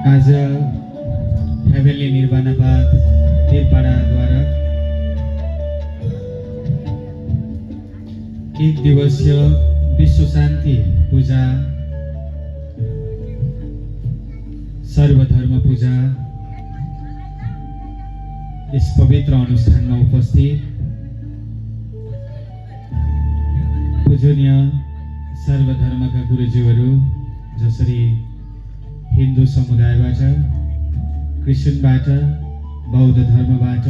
आज हेभेनली निर्वाणापात तिरपाडाद्वारा एक दिवसीय विश्व शान्ति पूजा सर्वधर्म पूजा इस पवित्र अनुष्ठानमा उपस्थित पूजनीय सर्वधर्मका गुरुजीहरू जसरी हिन्दू समुदायबाट क्रिस्चियनबाट बौद्ध धर्मबाट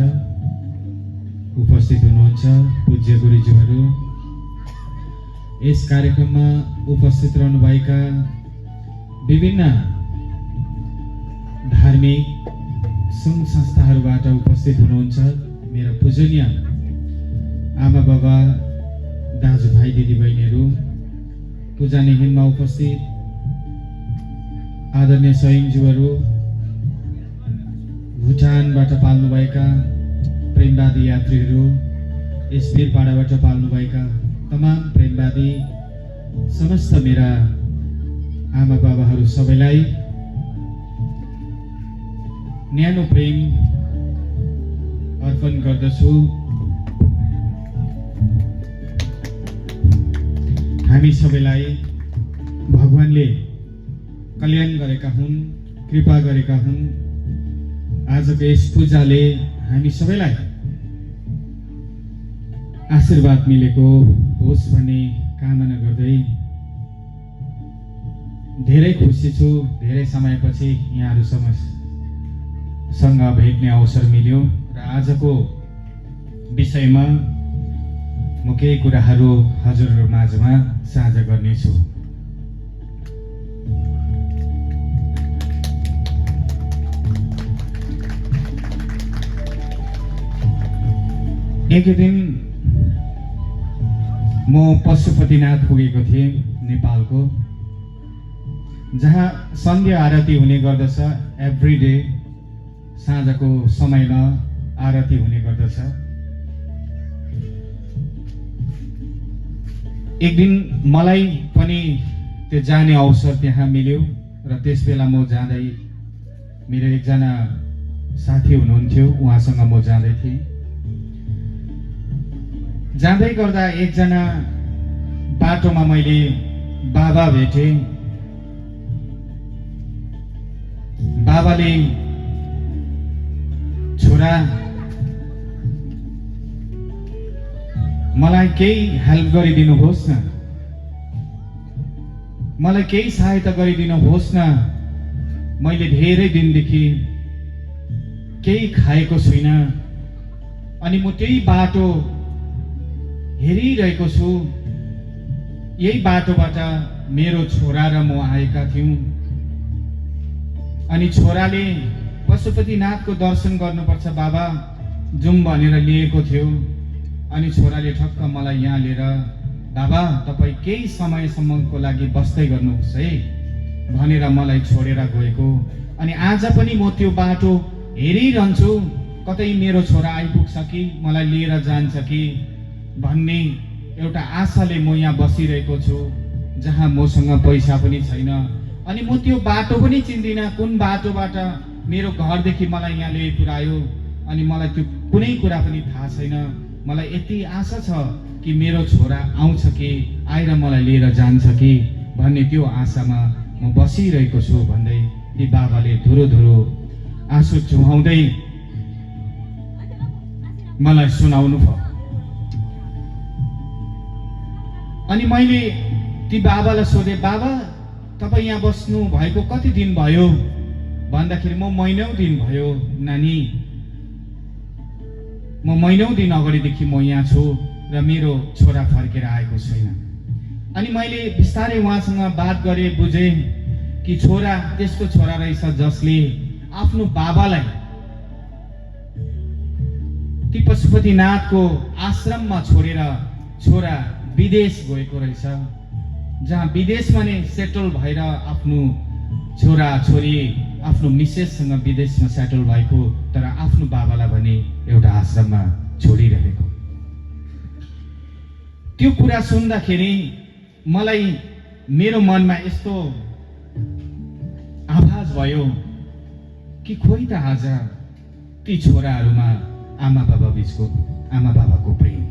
उपस्थित हुनुहुन्छ पूज्य गुरुजीहरू यस कार्यक्रममा उपस्थित रहनुभएका विभिन्न धार्मिक सङ्घ संस्थाहरूबाट उपस्थित हुनुहुन्छ मेरा पूजनीय आमा बाबा दाजुभाइ दिदीबहिनीहरू पूजा निहिनमा उपस्थित आदरणीय स्वयंज्यूहरू भुटानबाट पाल्नुभएका प्रेमवादी यात्रीहरू यस वीरपाडाबाट पाल्नुभएका तमाम प्रेमवादी समस्त मेरा आमा बाबाहरू सबैलाई न्यानो प्रेम अर्पण गर्दछु। हामी सबैलाई भगवानले कल्याण गरेका हुन्, कृपा गरेका हुन्। आजको यस पूजाले हामी सबैलाई आशीर्वाद मिलेको होस् भन्ने कामना गर्दै धेरै खुसी छु। धेरै समयपछि यहाँहरूसँग भेट्ने अवसर मिल्यो र आजको विषयमा म केही कुराहरू हजुरहरू माझमा साझा गर्नेछु। एक दिन म पशुपतिनाथ पुगेको थिएँ नेपालको, जहाँ सन्ध्या आरती हुने गर्दछ। एभ्री डे साँझको समयमा आरती हुने गर्दछ। एक दिन मलाई पनि त्यो जाने अवसर त्यहाँ मिल्यो र त्यस बेला म जाँदै मेरो एकजना साथी हुनुहुन्थ्यो, उहाँसँग म जाँदै थिएँ। जाँदै गर्दा एकजना बाटोमा मैले बाबा भेटेँ। बाबाले छोरा मलाई केही हेल्प गरिदिनुहोस् न, मलाई केही सहायता गरिदिनुहोस् न, मैले धेरै दिनदेखि केही खाएको छुइनँ अनि म त्यही बाटो हेरिरहेको छु। यही बाटोबाट मेरो छोरा र म आएका थियौँ अनि छोराले पशुपतिनाथको दर्शन गर्नुपर्छ बाबा जाउँ भनेर लिएको थियो। अनि छोराले ठक्क मलाई यहाँ लिएर बाबा तपाईँ केही समयसम्मको लागि बस्दै गर्नुहोस् है भनेर मलाई छोडेर गएको। अनि आज पनि म त्यो बाटो हेरिरहन्छु, कतै मेरो छोरा आइपुग्छ कि मलाई लिएर जान्छ कि भन्ने एउटा आशाले म यहाँ बसिरहेको छु, जहाँ मसँग पैसा पनि छैन अनि म त्यो बाटो पनि चिन्दिनँ। कुन बाटोबाट मेरो घरदेखि मलाई यहाँ ल्याइ पुर्यायो अनि मलाई त्यो कुनै कुरा पनि थाहा छैन। मलाई यति आशा छ कि मेरो छोरा आउँछ कि आएर मलाई लिएर जान्छ कि भन्ने त्यो आशामा म बसिरहेको छु भन्दै ती बाबाले धुरो धुरो आँसु चुहाउँदै मलाई सुनाउनु भयो। अनि मैले ती बाबालाई सोधेँ, बाबा तपाईँ यहाँ बस्नु भएको कति दिन भयो भन्दाखेरि म महिनौ दिन भयो नानी, म महिनौ दिन अगाडिदेखि म यहाँ छु र मेरो छोरा फर्केर आएको छैन। अनि मैले बिस्तारै उहाँसँग बात गरेँ, बुझेँ कि छोरा त्यस्तो छोरा रहेछ जसले आफ्नो बाबालाई ती पशुपतिनाथको आश्रममा छोडेर छोरा विदेश गएको रहेछ, जहाँ विदेशमा नै सेटल भएर आफ्नो छोरा छोरी आफ्नो मिसेससँग विदेशमा सेटल भएको, तर आफ्नो बाबालाई भने एउटा आश्रममा छोडिरहेको। त्यो कुरा सुन्दाखेरि मलाई मेरो मनमा यस्तो आभास भयो कि खोइ त आज ती छोराहरूमा आमा बाबाको प्रेम,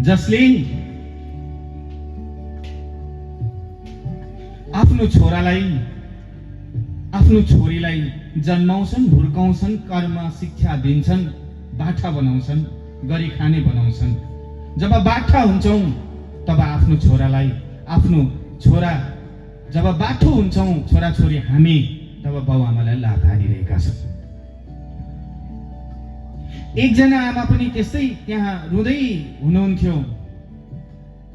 जसले आफ्नो छोरालाई आफ्नो छोरीलाई जन्माउँछन्, हुर्काउँछन्, कर्म शिक्षा दिन्छन्, बाठा बनाउँछन्, गरी खाने बनाउँछन्। जब बाठा हुन्छौँ तब आफ्नो छोरालाई, आफ्नो छोरा जब बाठो हुन्छौँ छोराछोरी हामी, तब बाउ आमालाई लात हानिरहेका छन्। एकजना आमा पनि त्यस्तै त्यहाँ रुँदै हुनुहुन्थ्यो,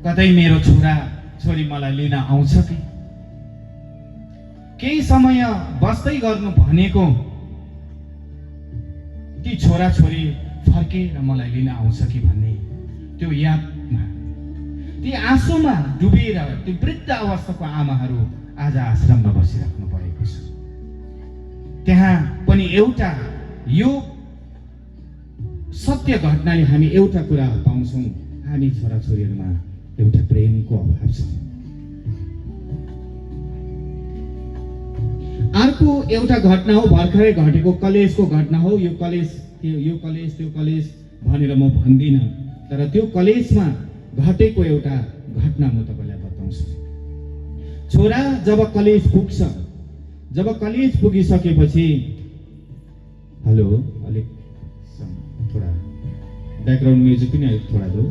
कतै मेरो छोरा छोरी मलाई लिन आउँछ कि, केही समय बस्दै गर्नु भनेको ती छोरा छोरी फर्केर मलाई लिन आउँछ कि भन्ने त्यो यादमा, ती आँसुमा डुबेर त्यो वृद्ध अवस्थाको आमाहरू आज आश्रममा बसिराख्नु परेको छ। त्यहाँ पनि एउटा यो सत्य घटनाले हामी एउटा कुरा पाउँछौँ, हामी छोराछोरीहरूमा एउटा प्रेमको अभाव छ। अर्को एउटा घटना हो, भर्खरै घटेको कलेजको घटना हो। यो कलेज त्यो कलेज भनेर म भन्दिनँ, तर त्यो कलेजमा घटेको एउटा घटना म तपाईँलाई बताउँछु। छोरा जब कलेज पुग्छ, जब कलेज पुगिसकेपछि, हेलो अलिक थोडा ब्याकग्राउन्ड म्युजिक पनि अलिक थोडा दो।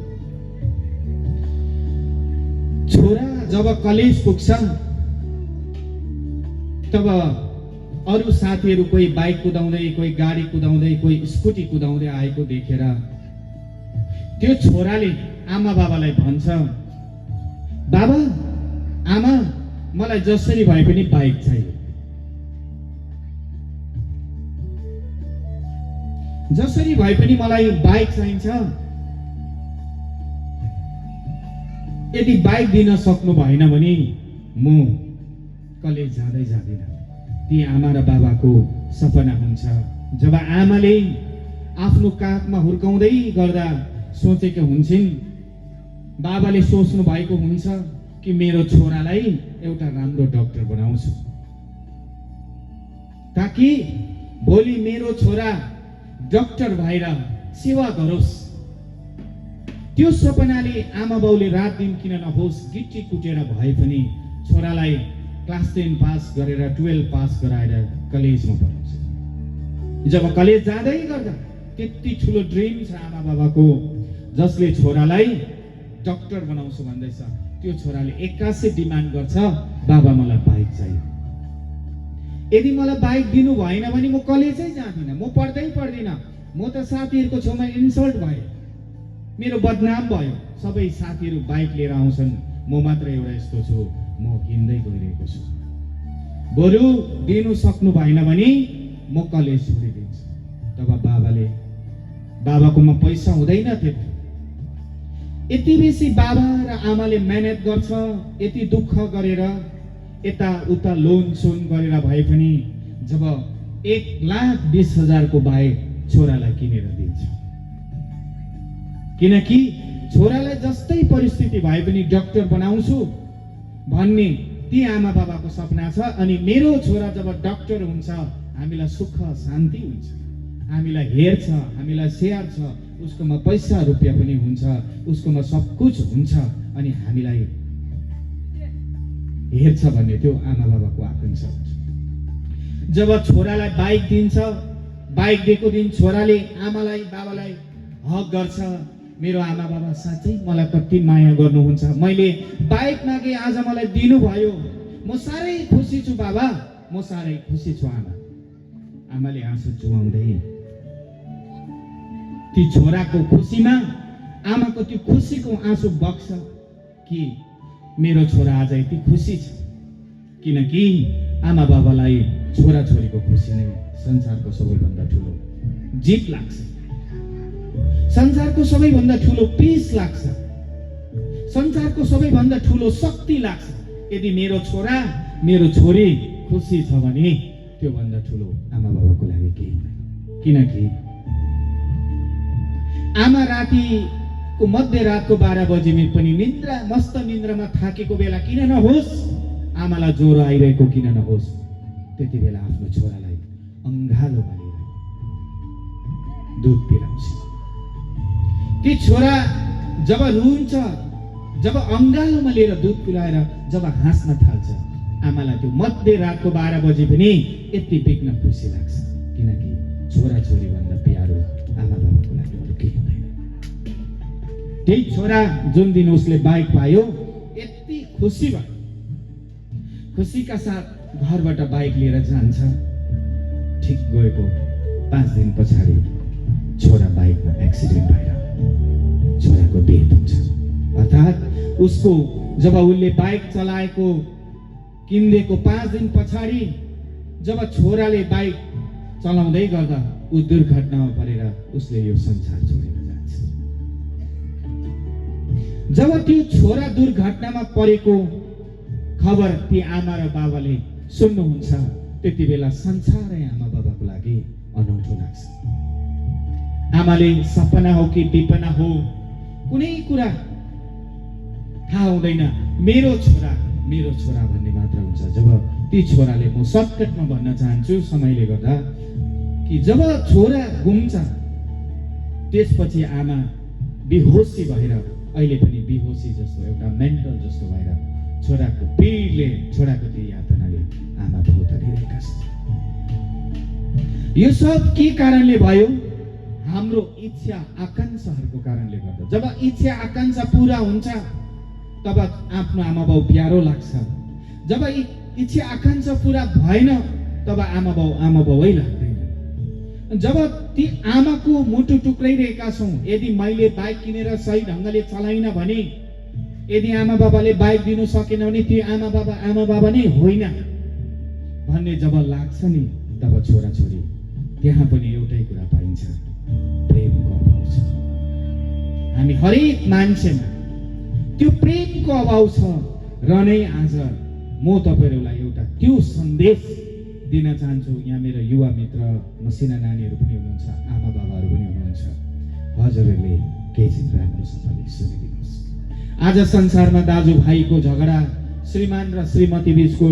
छोरा जब कलेज पुग्छ तब अरू साथीहरू कोही बाइक कुदाउँदै, कोही गाडी कुदाउँदै, कोही स्कुटी कुदाउँदै आएको देखेर त्यो छोराले आमा बाबालाई भन्छ, बाबा आमा मलाई जसरी भए पनि बाइक चाहियो, जसरी भए पनि मलाई बाइक चाहिन्छ। यदि बाइक दिन सक्नु भएन भने म कलेज जाँदिनँ। ती आमा र बाबाको सपना हुन्छ। जब आमाले आफ्नो काखमा हुर्काउँदै गर्दा सोचेको हुन्छन्, बाबाले सोच्नु भएको हुन्छ कि मेरो छोरालाई एउटा राम्रो डाक्टर बनाउँछु, ताकि भोलि मेरो छोरा डाक्टर भएर सेवा गरोस्। त्यो सपनाले आमा बाउले रात दिन किन नहोस् गिट्टी कुटेर भए पनि छोरालाई क्लास 10 पास गरेर 12 पास गराएर कलेजमा पढाउँछ। जब कलेज जाँदै गर्दा त्यति ठुलो ड्रिम छ आमा बाबाको, जसले छोरालाई डाक्टर बनाउँछु भन्दैछ, त्यो छोराले 81 डिमान्ड गर्छ, बाबा मलाई बाइक चाहियो। यदि मलाई बाइक दिनु भएन भने म कलेजै जाँदिनँ, म पढ्दिनँ। म त साथीहरूको छेउमा इन्सल्ट भएँ, मेरो बदनाम भयो। सबै साथीहरू बाइक लिएर आउँछन्, म मात्र एउटा यस्तो छु, म हिँड्दै गइरहेको छु। बरु दिनु सक्नु भएन भने म कलेज छोडिदिन्छु। तब बाबाकोमा पैसा हुँदैन थियो। यति बेसी बाबा र आमाले मेहनत गर्छ, यति दुःख गरेर यता उता लोन सोन गरेर भए पनि जब 1,20,000 को बाइक छोरालाई किनेर दिन्छ, किनकि छोरालाई जस्तै परिस्थिति भए पनि डाक्टर बनाउँछु भन्ने ती आमा बाबाको सपना छ। अनि मेरो छोरा जब डाक्टर हुन्छ हामीलाई सुख शान्ति हुन्छ, हामीलाई हेर्छ, हामीलाई स्याहार छ, उसकोमा पैसा रुपियाँ पनि हुन्छ, उसकोमा सब कुछ हुन्छ अनि हामीलाई हेर्छ भन्ने त्यो आमा बाबाको आकांक्षा हुन्छ। जब छोरालाई बाइक दिन्छ, बाइक दिएको दिन छोराले आमालाई बाबालाई हक गर्छ, मेरो आमा बाबा साँच्चै मलाई कति माया गर्नुहुन्छ, मैले बाइक मागे आज मलाई दिनुभयो, म साह्रै खुसी छु बाबा, म साह्रै खुसी छु आमा। आमाले आँसु चुहाउँदै ती छोराको खुसीमा आमाको त्यो खुसीको आँसु बग्छ कि मेरो छोरा आज यति खुसी छ, किनकि आमा बाबालाई छोरा छोरीको खुसी नै संसारको सबैभन्दा ठुलो जित लाग्छ, संसारको सबैभन्दा ठुलो पीस लाग्छ, संसारको सबैभन्दा ठुलो शक्ति लाग्छ। यदि मेरो छोरा मेरो छोरी खुसी छ भने त्यो भन्दा ठुलो आमा बाबाको लागि केही हुँदैन। किनकि आमा रातिको मध्यरातको 12 बजे पनि निद्रा मस्त निद्रामा थाकेको बेला किन नहोस्, आमालाई ज्वरो आइरहेको किन नहोस्, त्यति बेला आफ्नो छोरालाई अङ्गालोमा लिएर दुध पिलाउँछ। ती छोरा जब रुन्छ, जब अङ्गालोमा लिएर दुध पिलाएर जब हाँस्न थाल्छ, आमालाई त्यो मध्यरातको 12 बजे पनि यति बिग्न खुसी लाग्छ, किनकि छोरा छोरी भन्दा प्यारो आमा बाबाको लागि अरू केही हुँदैन। त्यही छोरा जुन दिन उसले बाइक पायो यति खुसी भयो, खुसीका साथ घरबाट बाइक लिएर जान्छ। ठिक गएको 5 दिन पछाडि छोरा बाइकमा एक्सिडेन्ट भएर छोराको डेथ हुन्छ। अर्थात् उसको जब उसले बाइक चलाएको किन्देको 5 दिन पछाडि जब छोराले बाइक चलाउँदै गर्दा ऊ दुर्घटनामा परेर उसले यो संसार छोडेर जान्छ। जब त्यो छोरा दुर्घटनामा परेको खबर ती आमा र बाबाले सुन्नुहुन्छ, त्यति बेला संसारै आमा बाबाको लागि अनौठो लाग्छ। आमाले सपना हो कि विपना हो कुनै कुरा थाहा हुँदैन, मेरो छोरा भन्ने मात्र हुन्छ। जब ती छोराले, म सर्टकटमा भन्न चाहन्छु समयले गर्दा, कि जब छोरा गुम्छ त्यसपछि आमा बेहोसी भएर, अहिले पनि बेहोसी जस्तो एउटा मेन्टल जस्तो भएर छोराको पीडले, छोराको त्यो यातनाले आमा भौतारिरहेका छन्। यो सब के कारणले भयो? हाम्रो इच्छा आकांक्षाहरूको कारणले गर्दा। जब इच्छा आकांक्षा पूरा हुन्छ तब आफ्नो आमा बाउ प्यारो लाग्छ। जब इच्छा आकांक्षा पूरा भएन तब आमा बाउै लाग्दैन। जब ती आमाको मुटु टुक्राइरहेका छौँ, यदि मैले बाइक किनेर सही ढङ्गले चलाइन भने, यदि आमा बाबाले बाइक दिनु सकेन भने ती आमा बाबा नै होइन भन्ने जब लाग्छ नि, तब छोरा छोरी त्यहाँ पनि एउटै कुरा पाइन्छ, प्रेमको अभाव छ। हामी हरेक मान्छेमा त्यो प्रेमको अभाव छ र नै आज म तपाईहरुलाई एउटा त्यो सन्देश दिन चाहन्छु। यहाँ मेरो युवा मित्र, मसिना नानीहरू पनि हुनुहुन्छ, आमा बाबाहरू पनि हुनुहुन्छ, हजुरहरूले केही चाहिँ राम्रोसँगले सुनिदिनुहोस्। आज संसारमा दाजुभाइको झगडा, श्रीमान र श्रीमती बीचको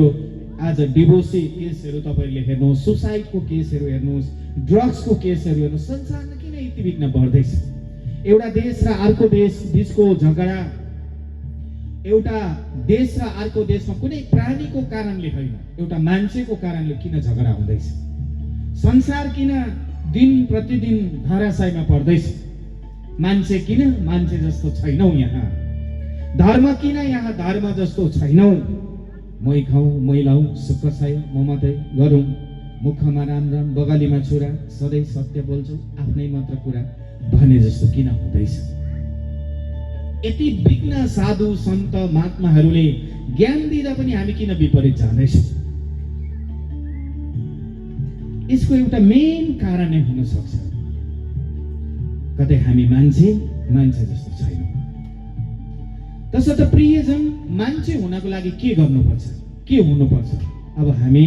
आज डिभोर्सी केसहरू तपाईहरुले हेर्नुहोस्, सुसाइडको केसहरू हेर्नुहोस्, ड्रग्सको केसहरू हेर्नुहोस्। संसारमा किन यति बिघ्न बढ्दैछ? एउटा देश र अर्को देश बीचको झगडा, एउटा देश र अर्को देशमा कुनै प्राणीको कारणले होइन, एउटा मान्छेको कारणले किन झगडा हुँदैछ? संसार किन दिन प्रतिदिन धराशयमा पर्दैछ? मान्छे किन मान्छे जस्तो छैनौ यहाँ? धर्म किन यहाँ धर्म जस्तो छैनौ? मै खाऊ मै लाऊ, सुख छायो म मात्रै गरौँ, मुखमा राम राम बगलीमा छुरा, सधैँ सत्य बोल्छौ आफ्नै मात्र कुरा भने जस्तो किन हुँदैछ? यति विघ्न साधु सन्त महात्माहरूले ज्ञान दिँदा पनि हामी किन विपरीत जाँदैछौँ? यसको एउटा मेन कारण नै हुन सक्छ, कतै हामी मान्छे जस्तो छैनौँ। तसर्थ प्रियजन, मान्छे हुनको लागि के गर्नुपर्छ, के हुनुपर्छ? अब हामी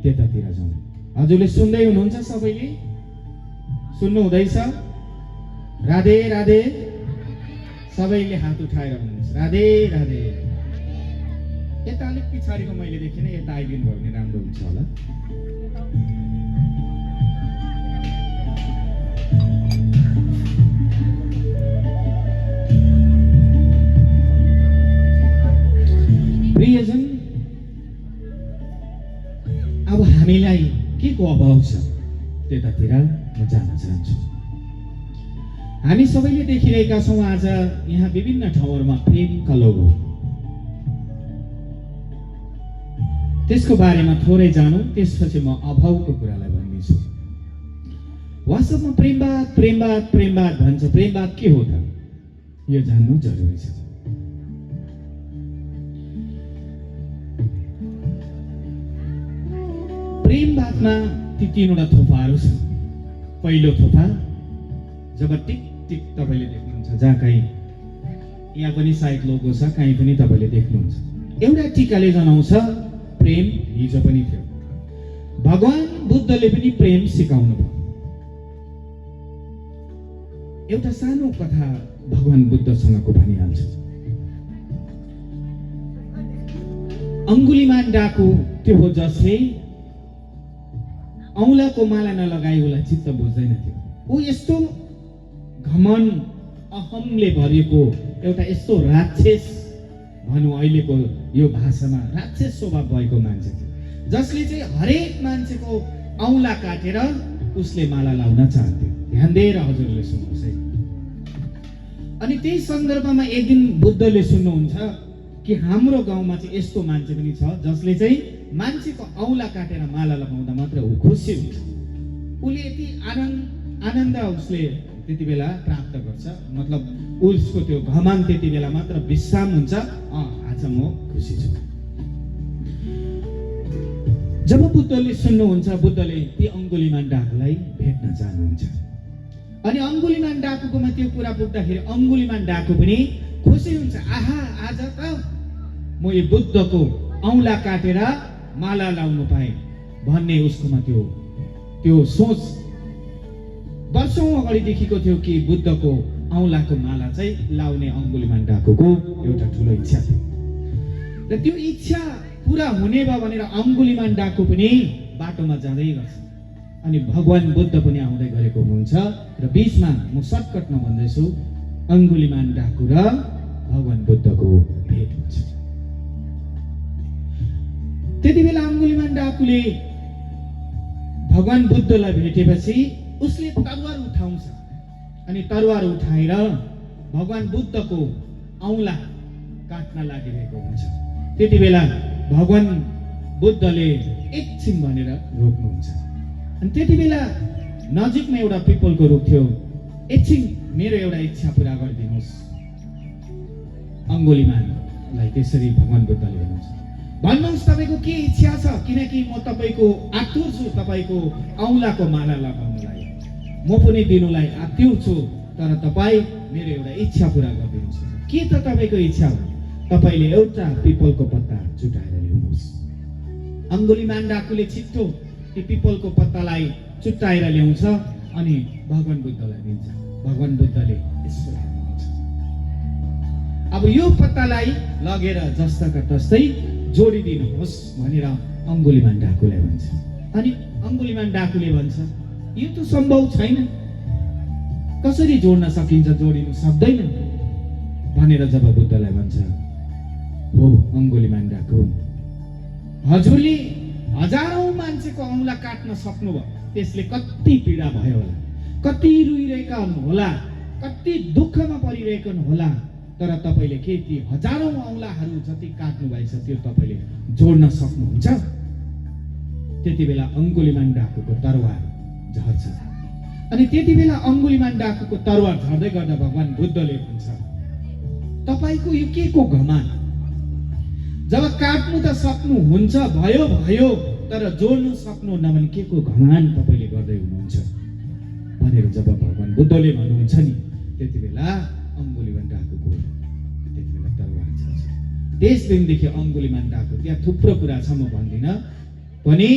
त्यतातिर जाउँ। हजुरले सुन्दै हुनुहुन्छ? सबैले सुन्नु हुँदैछ? राधे राधे। सबैले हात उठाएर हुनुहुन्छ राधे राधे। यता अलिक पछाडिको मैले देखेन, यता आइदिनु भयो भने राम्रो हुन्छ होला। प्रियजन, अब हामीलाई के को अभाव छ त्यतातिर म जान चाहन्छु। हामी सबैले देखिरहेका छौँ आज यहाँ विभिन्न ठाउँहरूमा प्रेमका लोगो। त्यसको बारेमा थोरै जानौँ, त्यसपछि म अभावको कुरालाई भन्नेछु। वास्तवमा प्रेमवाद भन्छ। प्रेमवाद के हो त? यो जान्नु जरुरी छ। प्रेमवादमा ती 3वटा थोपाहरू छन्। पहिलो थोपा, जब टिक टिक तपाईले देख्नुहुन्छ, जहाँ कहीँ यहाँ पनि साइड लोगो छ, कहीँ पनि तपाईले देख्नुहुन्छ, एउटा टिकाले जनाउँछ प्रेम हिजो पनि थियो। भगवान बुद्धले पनि प्रेम सिकाउनु भयो। एउटा सानो कथा भगवान बुद्धसँगको भनिहाल्छु। अंगुलीमान डाकु त्यो हो जसले औँलाको माला नलगाई उसलाई चित्त बुझ्दैन थियो। ऊ यस्तो घमन अहमले भरिएको एउटा यस्तो राक्षस भनौँ अहिलेको यो भाषामा राक्षस स्वभाव भएको मान्छे थियो, जसले चाहिँ हरेक मान्छेको औँला काटेर उसले माला लाउन चाहन्थ्यो। ध्यान दिएर हजुरले सुन्नुहोस् है। अनि त्यही सन्दर्भमा एक दिन बुद्धले सुन्नुहुन्छ कि हाम्रो गाउँमा चाहिँ यस्तो मान्छे पनि छ जसले चाहिँ मान्छेको औँला काटेर माला लगाउँदा मात्र ऊ खुसी हुन्छ। उसले यति आनन्द उसले त्यति बेला प्राप्त गर्छ, मतलब उसको त्यो घमन त्यति बेला मात्र विश्राम हुन्छ। आज म खुसी छु। जब बुद्धले सुन्नुहुन्छ, बुद्धले ती अङ्गुलीमान डाकुलाई भेट्न जानुहुन्छ। अनि अङ्गुलीमान डाकुकोमा त्यो कुरा पुग्दाखेरि अङ्गुलीमान डाकु पनि खुसी हुन्छ। आहा, आज त म यो बुद्धको औँला काटेर माला लाउनु पाएँ भन्ने उसकोमा त्यो सोच वर्षौँ अगाडिदेखिको थियो कि बुद्धको औँलाको माला चाहिँ लाउने अङ्गुलीमान डाकुको एउटा ठुलो इच्छा थियो। र त्यो इच्छा पुरा हुने भयो भनेर अङ्गुलीमान डाकु पनि बाटोमा जाँदै गर्छ। अनि भगवान बुद्ध पनि आउँदै गरेको हुनुहुन्छ र बीचमा म सर्टकटमा भन्दैछु, अङ्गुलीमान डाकु र भगवान बुद्धको भेट हुन्छ। त्यति बेला अङ्गुलीमान डाकुले भगवान बुद्धलाई भेटेपछि उसले तरवार उठाउँछ। अनि तरवार उठाएर भगवान बुद्धको औँला काट्न लागिरहेको हुन्छ। त्यति बेला भगवान बुद्धले एकछिन भनेर रोक्नुहुन्छ। अनि त्यति बेला नजिकमा एउटा पिपलको रुख थियो। एकछिन मेरो एउटा इच्छा पुरा गरिदिनुहोस्, अङ्गुलीमानलाई त्यसरी भगवान बुद्धले भन्नुहुन्छ। भन्नुहोस् तपाईँको के इच्छा छ, किनकि म तपाईँको आतुर छु तपाईँको औँलाको माला लगाउनलाई। म पनि दिनुलाई आतुर छु, तर तपाईँ मेरो एउटा इच्छा पुरा गरिदिनुहोस्। के त तपाईँको इच्छा हो? तपाईँले एउटा पिपलको पत्ता चुटाएर ल्याउनुहोस्। अङ्गुलीमान डाकुले छिट्टो ती पिपलको पत्तालाई चुटाएर ल्याउँछ अनि भगवान बुद्धलाई दिन्छ। भगवान बुद्धले यसो हेर्नुहुन्छ, अब यो पत्तालाई लगेर जस्ताका तस्तै जोडिदिनुहोस् भनेर अङ्गुलीमान डाकुले भन्छ। अनि अङ्गुलीमान डाकुले भन्छ, यो त सम्भव छैन, कसरी जोड्न सकिन्छ, जोडिनु सक्दैन भनेर जब बुद्धलाई भन्छ, हो अङ्गुलीमान डाकु, हजुरले हजारौं मान्छेको औँला काट्न सक्नुभयो, त्यसले कति पीडा भयो होला, कति रुइरहेका होला, कति दुःखमा परिरहेका होला, तर तपाईले के ती हजारौं औँलाहरू जति काट्नु भएछ त्यो तपाईले जोड्न सक्नुहुन्छ? त्यति बेला अङ्गुलीमान डाकुको तरवार झर्छ। अनि त्यति बेला अङ्गुलीमान डाकुको तरवार झर्दै गर्दा भगवान बुद्धले भन्छ, तपाईको यो के को घमण्ड? जब काट्नु त सक्नुहुन्छ, भयो भयो, तर जोड्नु सक्नुहुन्न भने के को घमण्ड तपाईले गर्दै हुनुहुन्छ भनेर जब भगवान बुद्धले भन्नुहुन्छ नि, त्यति बेला अङ्गुलीमान डाकुको त्यति बेला तरवार झर्छ। त्यस दिनदेखि अङ्गुलीमान डाकु, त्यहाँ थुप्रो कुरा छ म भन्दिनँ, पनि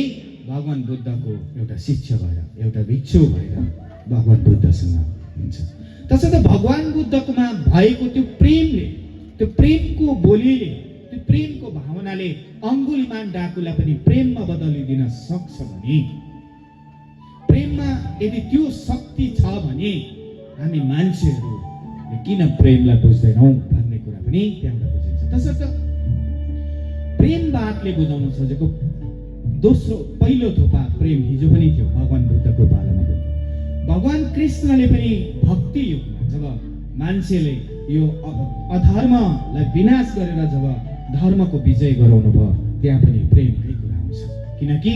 भगवान बुद्धको एउटा शिष्य भएर, एउटा भिक्षु भएर भगवान बुद्धसँग हुन्छ। तसर्थ भगवान बुद्धकोमा भएको त्यो प्रेमले, त्यो प्रेमको बोलीले, त्यो प्रेमको भावनाले अङ्गुलीमान डाकुलाई पनि प्रेममा बदलिदिन सक्छ भने, प्रेममा यदि त्यो शक्ति छ भने हामी मान्छेहरू किन प्रेमलाई बुझ्दैनौँ भन्ने कुरा पनि त्यहाँबाट बुझिन्छ। तसर्थ प्रेमवादले बुझाउन खोजेको दोस्रो पहिलो थोपा प्रेम हिजो पनि थियो भगवान बुद्धको पालामा। भगवान कृष्णले पनि भक्ति युगमा जब मान्छेले यो अधर्मलाई विनाश गरेर जब धर्मको विजय गराउनु भयो, त्यहाँ पनि प्रेमकै कुरा आउँछ। किनकि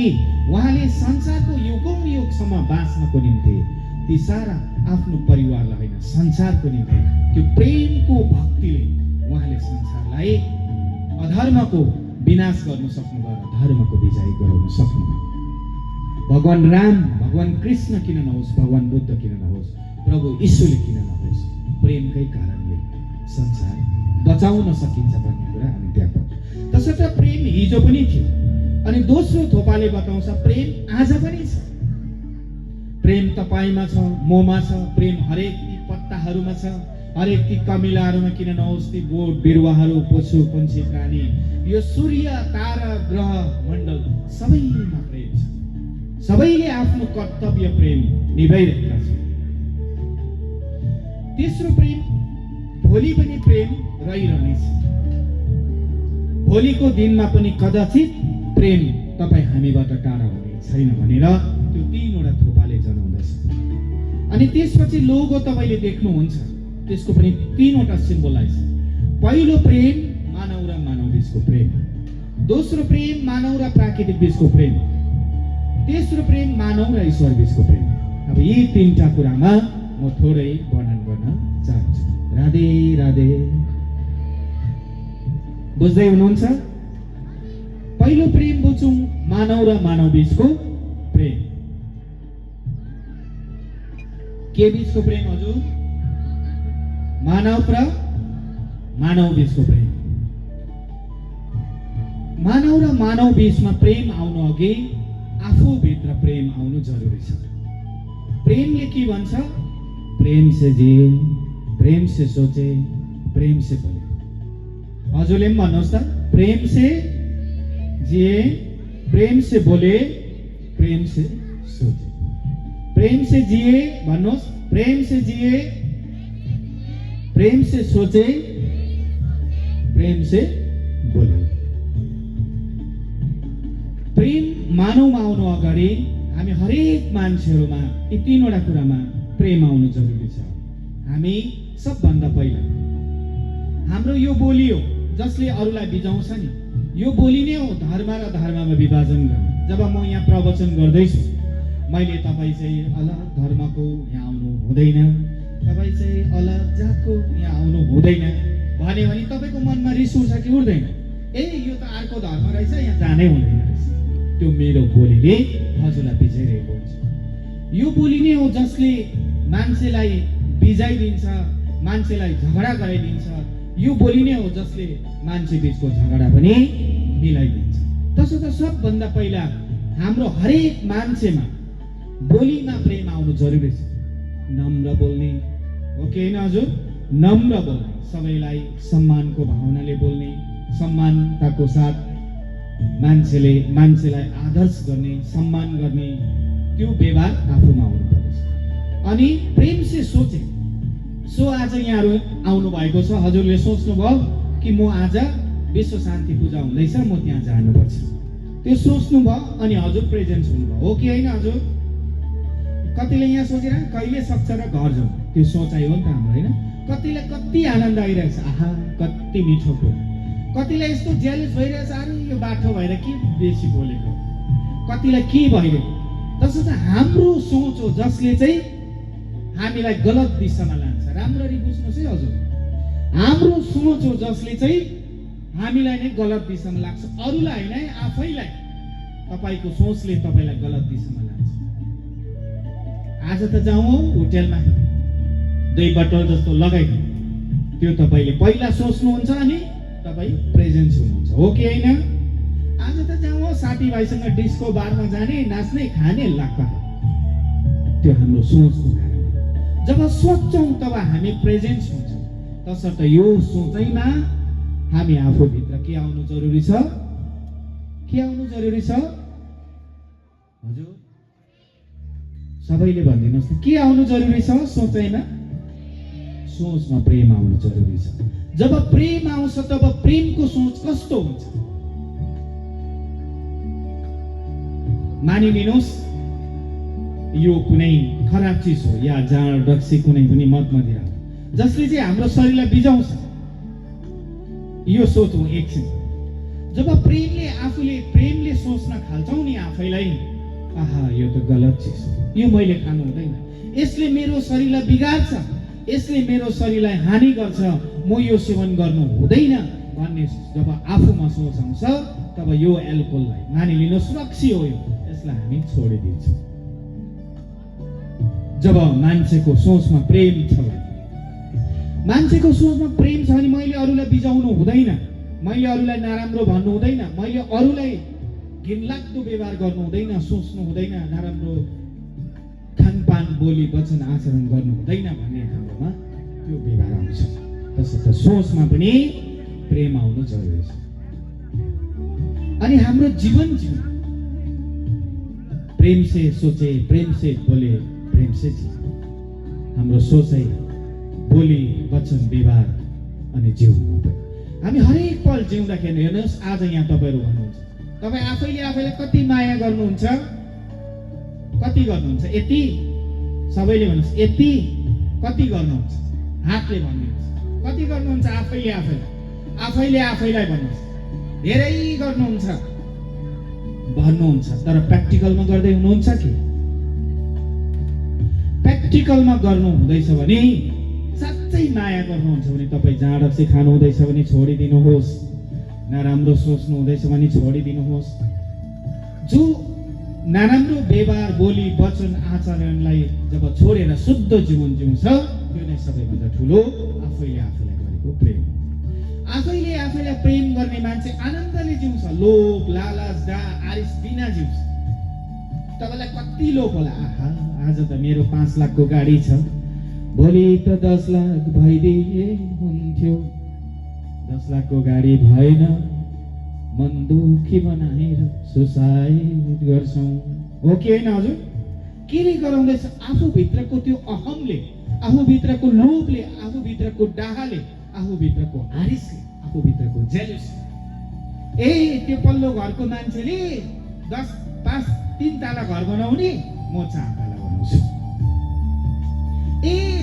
उहाँले संसारको युगौं युगसम्म बाँच्नको निम्ति ती सारा आफ्नो परिवारलाई होइन, संसारको निम्ति त्यो प्रेमको भक्तिले उहाँले संसारलाई अधर्मको विनाश गर्नु सक्नुभयो र धर्मको विजय गराउन सक्नुभयो। भगवान राम, भगवान कृष्ण किन नहोस्, भगवान बुद्ध किन नहोस्, प्रभु यीशुले किन नहोस्, प्रेमकै कारणले संसार बचाउन सकिन्छ भन्ने कुरा हामी त्यहाँ पाउँछौँ। तसर्थ प्रेम हिजो पनि थियो। अनि दोस्रो थोपाले बताउँछ प्रेम आज पनि छ। प्रेम तपाईमा छ, ममा छ, प्रेम हरेक ती पत्ताहरूमा छ, हरेक ती कमिलाहरूमा किन नहोस्, ती बोट बिरुवाहरू, पशु पन्छी प्राणी, यो सूर्य तारा ग्रह मण्डल सबैमा प्रेम छ। सबैले आफ्नो कर्तव्य प्रेम निभाइरहेका छन्। तेस्रो प्रेम, भोलि पनि प्रेम रहिरहनेछ। भोलिको दिनमा पनि कदाचित प्रेम तपाईँ हामीबाट टाढा हुने छैन भनेर त्यो 3वटा थोपाले जनाउँदछ। अनि त्यसपछि लोगो तपाईँले देख्नुहुन्छ, त्यसको पनि 3वटा सिम्बोलाइज। पहिलो प्रेम मानव र मानव बीचको प्रेम, दोस्रो प्रेम मानव र प्राकृतिक बीचको प्रेम, तेस्रो प्रेम मानव र ईश्वर बीचको प्रेम। अब यी 3टा कुरामा म थोरै वर्णन गर्न चाहन्छु। राधे राधे। बुझ्दै हुनुहुन्छ? पहिलो प्रेम बुझौँ, मानव र मानव बीचको प्रेम। के बीचको प्रेम हजुर? मानव र मानव बीचको प्रेम। मानव र मानव बीचमा प्रेम आउनु अघि आफूभित्र प्रेम आउनु जरुरी छ। प्रेमले के भन्छ? प्रेम से जिए, प्रेम से सोचे, प्रेम से बोले। हजुरले पनि भन्नुहोस् त, प्रेम से जिए, प्रेम से बोले, प्रेम से सोचे। प्रेम से जिए भन्नुहोस्, प्रेम से जिए, प्रेम से सोचे, प्रेम से बोले। प्रेम मानवमा आउनु अगाडि हामी हरेक मान्छेहरूमा यी 3वटा कुरामा प्रेम आउनु जरुरी छ। हामी सबभन्दा पहिला हाम्रो यो बोली हो जसले अरूलाई बिजाउँछ नि, यो बोली नै हो धर्म र धर्ममा विभाजन गर्ने। जब म यहाँ प्रवचन गर्दैछु, मैले तपाईँ चाहिँ अलग धर्मको यहाँ आउनु हुँदैन, तपाईँ चाहिँ अलग जातको यहाँ आउनु हुँदैन भन्यो भने तपाईँको मनमा रिस उठ्छ कि उठ्दैन? ए यो त अर्को धर्म रहेछ, यहाँ जानै हुँदैन रहेछ। त्यो मेरो बोलीले हजुरलाई बिजाइरहेको हुन्छ। यो बोली नै हो जसले मान्छेलाई बिजाइदिन्छ, मान्छेलाई झगडा गराइदिन्छ। यो बोली नै हो जसले मान्छे बीचको झगडा पनि मिलाइदिन्छ। त्यसो त सबभन्दा पहिला हाम्रो हरेक मान्छेमा बोलीमा प्रेम आउनु जरुरी छ। नम्र बोल्ने हो कि होइन हजुर? नम्र बोल्ने, सबैलाई सम्मानको भावनाले बोल्ने, सम्मानताको साथ मान्छेलाई आदर्श गर्ने, सम्मान गर्ने, त्यो व्यवहार आफूमा आउनु पर्छ। अनि प्रेम से सोचे। सो आज यहाँहरू आउनु भएको छ, हजुरले सोच्नुभयो कि म आज विश्व शान्ति पूजा हुँदैछ, म त्यहाँ जानुपर्छ। त्यो सोच्नुभयो अनि हजुर प्रेजेन्स हुनुभयो हो कि होइन हजुर? कतिले यहाँ सोचेर कहिले सक्छ र घर जाउँ, त्यो सोचाइ हो नि त हाम्रो, होइन? कतिलाई कति आनन्द आइरहेछ, आहा कति मिठो कुरा। कतिलाई यस्तो जेलस भइरहेछ, अरे यो बाटो भएर के बेसी बोलेको, कतिलाई के भइरहेको। त्यसो त हाम्रो सोच हो जसले चाहिँ हामीलाई गलत दिशामा लान्छ। राम्ररी बुझ्नुहोस् है हजुर, हाम्रो सोच हो जसले चाहिँ हामीलाई नै गलत दिशामा लाग्छ, अरूलाई होइन, आफैलाई। तपाईँको सोचले तपाईँलाई गलत दिशामा लान्छ। आज त जाउँ होटेलमा 2 बोतल जस्तो लगाइदिउँ, त्यो तपाईँले पहिला सोच्नुहुन्छ अनि तपाईँ प्रेजेन्स हुनुहुन्छ हो कि होइन? आज त जाउँ साथीभाइसँग डिस्को बारमा जाने, नाच्ने, खाने, लाग्छ। त्यो हाम्रो सोचको कारण। जब सोच्छौँ तब हामी प्रेजेन्स हुन्छौँ। तसर्थ यो सोचाइमा हामी आफूभित्र के आउनु जरुरी छ? के आउनु जरुरी छ हजुर? सबैले भनिदिनुहोस् न, के आउनु जरुरी छ सोचाइमा? सोचमा प्रेम आउनु जरुरी छ। जब प्रेम आउँछ तब प्रेमको सोच कस्तो हुन्छ? मानिलिनुहोस् यो कुनै खराब चिज हो या जाँड रक्सी कुनै पनि मद मदिरा हो जसले चाहिँ हाम्रो शरीरलाई बिजाउँछ। यो सोचौँ एकछिन। जब आफूले प्रेमले सोच्न थाल्छौँ नि आफैलाई, आहा यो त गलत चिज हो, यो मैले खानु हुँदैन, यसले मेरो शरीरलाई बिगार्छ, यसले मेरो शरीरलाई हानि गर्छ, म यो सेवन गर्नु हुँदैन भन्ने जब आफूमा सोच आउँछ तब यो एल्कोहललाई, मानिलिनुहोस् रक्सी हो यो, यसलाई हामी छोडिदिन्छौँ। जब मान्छेको सोचमा प्रेम छ भने, मान्छेको सोचमा प्रेम छ भने मैले अरूलाई बिजाउनु हुँदैन, मैले अरूलाई नराम्रो भन्नु हुँदैन, मैले अरूलाई घिनलाग्दो व्यवहार गर्नु हुँदैन, सोच्नु हुँदैन, नराम्रो खानपान बोली वचन आचरण गर्नु हुँदैन भन्ने हाम्रोमा त्यो व्यवहार आउँछ। त्यसर्थ सोचमा पनि प्रेम आउनु जरुरी छ। अनि हाम्रो जीवन प्रेम से सोचे, प्रेम से बोले, प्रेम से जिए। हाम्रो सोचाइ, बोली, वचन, व्यवहार अनि जिउनुमा पनि हामी हरेक पल जिउँदाखेरि हेर्नुहोस्, आज यहाँ तपाईँहरू भन्नुहुन्छ, तपाईँ आफैले आफैलाई कति माया गर्नुहुन्छ, कति गर्नुहुन्छ? यति? सबैले भन्नुहोस् यति? कति गर्नुहुन्छ? हातले भनिदिनुहोस् कति गर्नुहुन्छ? आफैले आफैलाई भन्नुहोस्। धेरै गर्नुहुन्छ भन्नुहुन्छ, तर प्र्याक्टिकलमा गर्दै हुनुहुन्छ कि? प्र्याक्टिकलमा गर्नु हुँदैछ भने, साँच्चै माया गर्नुहुन्छ भने तपाईँ जाँडक्सी खानु हुँदैछ भने छोडिदिनुहोस्, नराम्रो सोच्नु हुँदैछ भने छोडिदिनुहोस्। जो नराम्रो व्यवहार, बोली, वचन, आचरणलाई जब छोडेर शुद्ध जीवन जिउँछ, त्यो नै सबैभन्दा ठुलो आफैले आफैलाई गरेको प्रेम। आफैले आफैलाई प्रेम गर्ने मान्छे आनन्दले जिउँछ, लोभ, लालच, आरिस बिना जिउँछ। तपाईँलाई कति लोभ होला, आहा आज त मेरो 5 लाखको गाडी छ, भोलि त 10 लाख भइदिए हुन्थ्यो, 10 लाखको गाडी भएन, मन दुखी बनाएर सुसाइड गर्छौँ। हो कि होइन हजुर? केले गराउँदैछ? आफूभित्रको त्यो अहमले, आफूभित्रको लोभले, आफूभित्रको डाहाले, आफूभित्रको आरिसले, आफूभित्रको जेलसी। त्यो पल्लो घरको मान्छेले 10, 5, 3 तला घर बनाउने, म 4 तला बनाउँछु।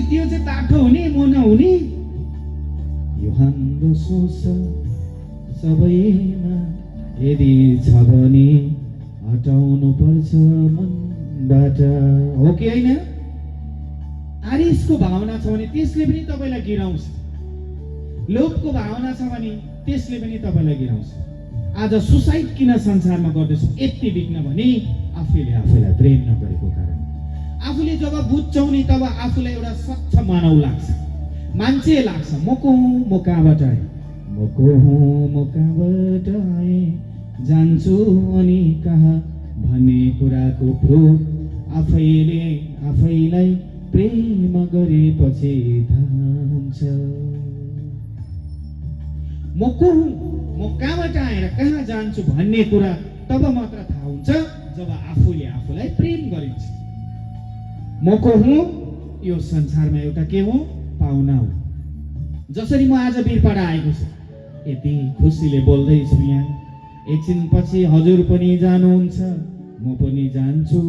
त्यो चाहिँ बाटो हुने, म नहुने। यो हाम्रो सोच सबैमा यदि छ भने हटाउनु पर्छ मनबाट। हो कि होइन? आरिसको भावना छ भने त्यसले पनि तपाईँलाई गिराउँछ, लोभको भावना छ भने त्यसले पनि तपाईँलाई गिराउँछ। आज सुसाइड किन संसारमा गर्दैछौँ यति बिग्न भने आफैले आफैलाई प्रेम नगरेको कारण। आफूले जब बुझ्छौ नि तब आफूलाई एउटा स्वच्छ मानव लाग्छ, मान्छे लाग्छ। म को हुँ, म कहाँबाट आएँ, म को हुँ, म कहाँबाट आएँ, जान्छु अनि कहाँ भन्ने कुराको प्रुफ आफैले आफैलाई प्रेम गरेपछि थाहा हुन्छ। म को हुँ, म कहाँबाट आएर कहाँ जान्छु भन्ने कुरा तब मात्र थाहा हुन्छ जब आफूले आफूलाई प्रेम गरिन्छ। म को हुँ? यो संसारमा एउटा के हुँ? पाहुना हो। जसरी म आज वीरपाडा आएको छु, यति खुसीले बोल्दैछु यहाँ, एकछिनपछि हजुर पनि जानुहुन्छ, म पनि जान्छु।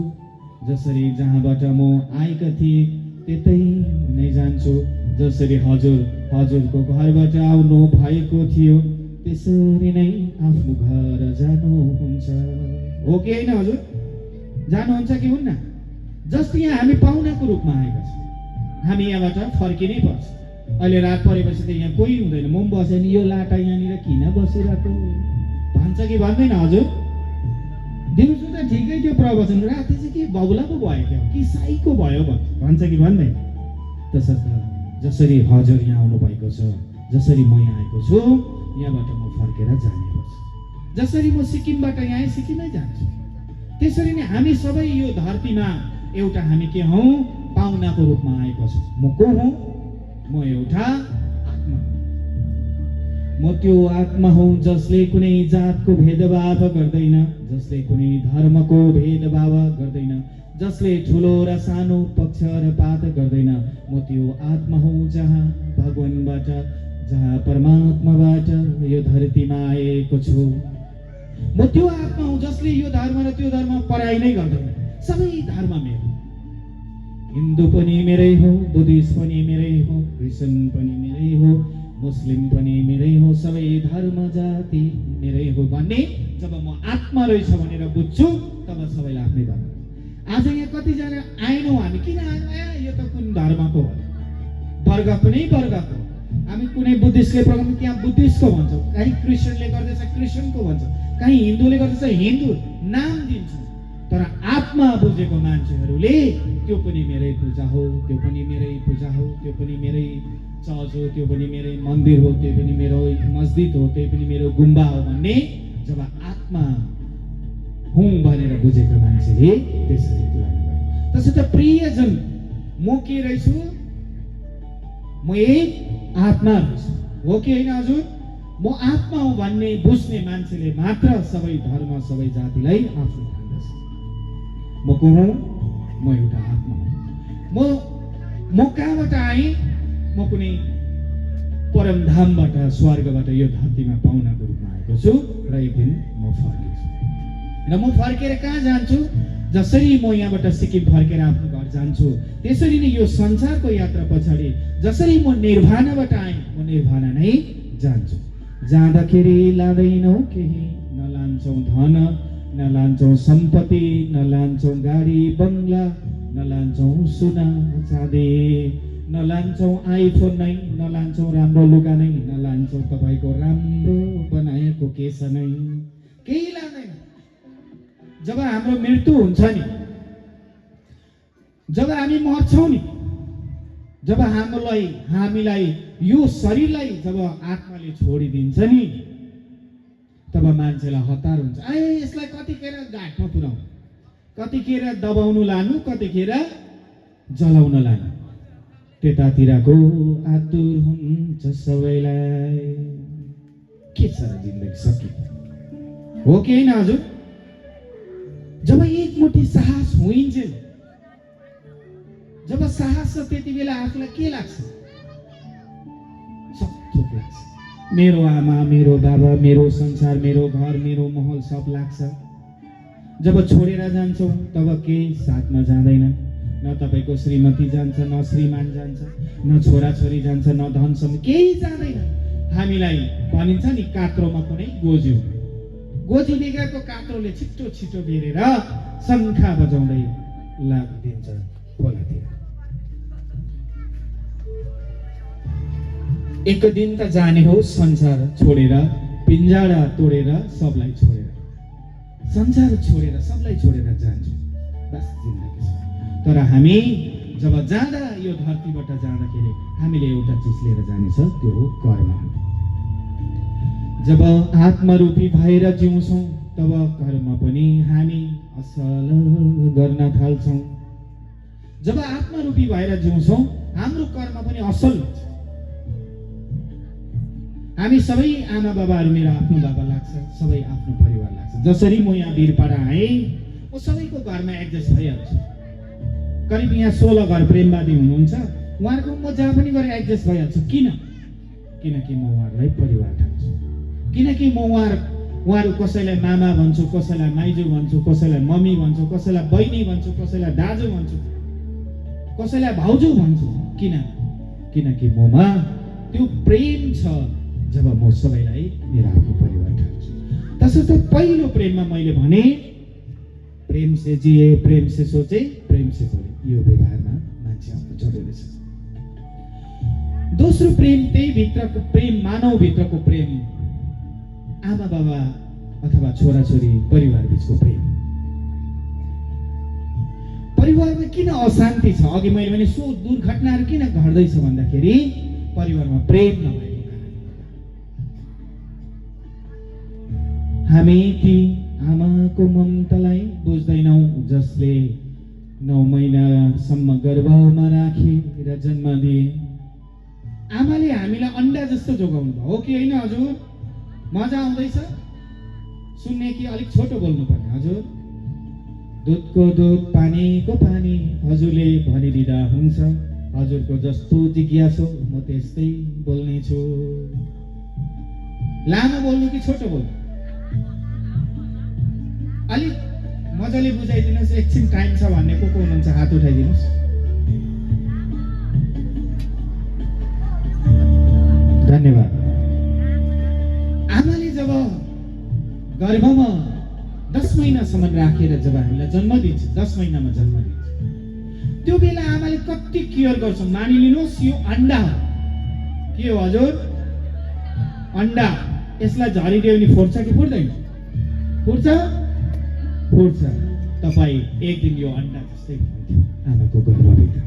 जसरी जहाँबाट म आएका थिएँ त्यतै नै जान्छु। जसरी हजुरको घरबाट आउनु भएको थियो त्यसरी नै आफ्नो घर जानुहुन्छ। हो कि होइन हजुर? जानुहुन्छ कि हुन्न? जस्तै यहाँ हामी पाहुनाको रूपमा आएका छौँ, हामी यहाँबाट फर्किनै पर्छ। अहिले रात परेपछि त यहाँ कोही हुँदैन, म पनि बसेँ नि, यो लाटा यहाँनिर किन बसिरहेको भन्छ कि भन्दैन हजुर? दिउँसो त ठिकै थियो प्रवचन, राति चाहिँ के बौला पो भयो क्या, कि साईको भयो भन्छ कि भन्दैन? तसर्थ जसरी हजुर यहाँ आउनु भएको छ, जसरी म यहाँ आएको छु, यहाँबाट म फर्केर जाने पर्छ। जसरी म सिक्किमबाट यहाँ आएँ, सिक्किमै जान्छु, त्यसरी नै हामी सबै यो धरतीमा एउटा हामी के हौँ? पाहुनाको रूपमा आएको छौँ। म को हुँ? म एउटा आत्मा। म त्यो आत्मा हुँ जसले कुनै जातको भेदभाव गर्दैन, जसले कुनै धर्मको भेदभाव गर्दैन, जसले ठुलो र सानो पक्ष र पात गर्दैन। म त्यो आत्मा हुँ जहाँ भगवानबाट, जहाँ परमात्माबाट यो धरतीमा आएको छु। म त्यो आत्मा हुँ जसले यो धर्म र त्यो धर्म पराइ नै गर्दैन। सबै धर्म मेरो, हिन्दू पनि मेरै हो, बुद्धिस्ट पनि मेरै हो, क्रिस्चियन पनि मेरै हो, मुस्लिम पनि मेरै हो, सबै धर्म जाति मेरै हो भन्ने जब म आत्मा रहेछ भनेर बुझ्छु तब सबैलाई आफ्नै धर्म। आज यहाँ कतिजना आएनौँ हामी, किन आएनौँ? यो त कुन धर्मको हो, वर्ग कुनै वर्गको। हामी कुनै बुद्धिस्टले प्रोग्राम त्यहाँ बुद्धिस्टको भन्छौँ, कहीँ क्रिस्चियनले गर्दैछ क्रिस्चियनको भन्छौँ, कहीँ हिन्दूले गर्दैछ हिन्दू नाम दिन्छौँ। तर आत्मा बुझेको मान्छेहरूले त्यो पनि मेरै पूजा हो, त्यो पनि मेरै पूजा हो, त्यो पनि मेरै चर्च हो, त्यो पनि मेरै मन्दिर हो, त्यो पनि मेरो मस्जिद हो, त्यो पनि मेरो गुम्बा हो भन्ने जब आत्मा हुँ भनेर बुझेको मान्छेले त्यसरी तुलना गर्छ। त्यसर्थ प्रियजन, म के रहेछु? म एक आत्मा रहेछु। हो कि होइन हजुर? म आत्मा हो भन्ने बुझ्ने मान्छेले मात्र सबै धर्म, सबै जातिलाई आफ्नो ठान्दछ। म म को हुँ? म एउटा आत्मा हुँ। म कहाँबाट आएँ? म कुनै परमधामबाट स्वर्गबाट यो धरतीमा पाहुनाको रूपमा आएको छु र एक दिन म फर्किन्छु र म फर्केर कहाँ जान्छु? जसरी म यहाँबाट सिक्किम फर्केर आफ्नो घर जान्छु त्यसरी नै यो संसारको यात्रा पछाडि जसरी म निर्वाणाबाट आएँ म निर्वाणा नै जान्छु। जाँदाखेरि लाँदैनौ केही, न लान्छौ धन, न लान्छौ सम्पत्ति, न लान्छौ गाडी बङ्गला, न लान्छौ सुना चाँदी, न लान्छौ आइफोन नै, न लान्छौ राम्रो लुगा नै, न लान्छौ तपाईँको राम्रो बनाएको केस नै, केही लाँदैन। जब हाम्रो मृत्यु हुन्छ नि, जब हामी मर्छौँ नि, जब हामीलाई यो शरीरलाई जब आत्माले छोडिदिन्छ नि, तब मान्छेलाई हतार हुन्छ। यसलाई कतिखेर घाटमा पुर्याउनु, कतिखेर दबाउनु लानु, कतिखेर जलाउन लानु, त्यतातिरको आतुर हुन्छ सबैलाई। के छ र जिन्दगी सकियो हो कि होइन हजुर? जब एकमुठी साहस होइन्छ, जब साहस छ त्यति बेला आफूलाई के लाग्छ? सब थोक लाग्छ। मेरो आमा, मेरो बाबा, मेरो संसार, मेरो घर, मेरो महल सब लाग्छ। जब छोडेर जान्छौँ तब केही साथमा जाँदैन। न तपाईँको श्रीमती जान्छ, न श्रीमान जान्छ, न छोराछोरी जान्छ, न धन सम्पत्ति, केही जाँदैन। हामीलाई भनिन्छ नि कात्रोमा कुनै गोजी हुनु। गोजी देखाएको कात्रोले छिटो छिटो बेरेर शङ्खा बजाउँदै लागिदिन्छ खोलातिर। एक दिन त जाने हो संसार छोडेर, पिंजरा तोडेर सबलाई छोडेर, संसार छोडेर सबलाई छोडेर जान्छु, बस जिन्दगी छ। तर हामी जब जाँदा यो धरतीबाट जाँदाखेरि हामीले एउटा चिज लिएर जानेछ, त्यो हो कर्म। जब आत्मरूपी भएर जिउँछौँ तब कर्म पनि हामी असल गर्न थाल्छौँ। जब आत्मरूपी भएर जिउँछौँ हाम्रो कर्म पनि असल हुन्छ। हामी सबै आमा बाबाहरू मेरो आफ्नो बाबा लाग्छ, सबै आफ्नो परिवार लाग्छ। जसरी म यहाँ वीरपाडा आएँ म सबैको घरमा एडजस्ट भइहाल्छु। करिब यहाँ 16 घर प्रेमवादी हुनुहुन्छ, उहाँहरूको म जहाँ पनि गएर एडजस्ट भइहाल्छु। किनकि म उहाँहरूलाई परिवार ठान्छु। किनकि म उहाँहरू कसैलाई मामा भन्छु, कसैलाई माइजू भन्छु, कसैलाई मम्मी भन्छु, कसैलाई बहिनी भन्छु, कसैलाई दाजु भन्छु, कसैलाई भाउजू भन्छु। किनकि ममा त्यो प्रेम छ जब म सबैलाई मेरो आफ्नो परिवार ठान्छु। तसर्थ पहिलो प्रेममा मैले भने प्रेम से जिए, प्रेम से सोचे, प्रेम से बोले, यो व्यवहारमा मान्छे आउनु जरुरी छ। दोस्रो प्रेम त्यही भित्रको प्रेम, मानव भित्रको प्रेम, आमा बाबा अथवा छोराछोरी परिवार बीचको प्रेम। परिवारमा किन अशान्ति छ? अघि मैले भने सो दुर्घटनाहरू किन घट्दैछ भन्दाखेरि परिवारमा प्रेम नभएको कारण। हामी ती आमाको ममतालाई बुझ्दैनौँ जसले 9 महिनासम्म गर्भमा राखेर जन्म दिए। आमाले हामीलाई अन्डा जस्तो जोगाउनु भयो हो कि होइन हजुर? मजा आउँदैछ सुन्ने कि अलिक छोटो बोल्नु पर्ने हजुर? दुधको दुध, पानीको पानी हजुरले भनिदिँदा हुन्छ। हजुरको जस्तो जिज्ञासो म त्यस्तै बोल्ने छु। लामो बोल्नु कि छोटो बोल्नु? अलिक मजाले बुझाइदिनुहोस्। एकछिन टाइम छ भन्ने को हुनुहुन्छ हात उठाइदिनुहोस्। धन्यवाद। आमाले जब गर्भमा 10 महिनासम्म राखेर जब हामीलाई जन्म दिन्छ, 10 महिनामा जन्म दिन्छ, त्यो बेला आमाले कति केयर गर्छ। मानिलिनुहोस् यो अन्डा हो, के हो हजुर? अन्डा। यसलाई झरिदियो भने फुट्छ कि फुट्दैन? फुट्छ। तपाईँ एक दिन यो अन्डा जस्तै हुन्थ्यो आमाको गर्भभित्र।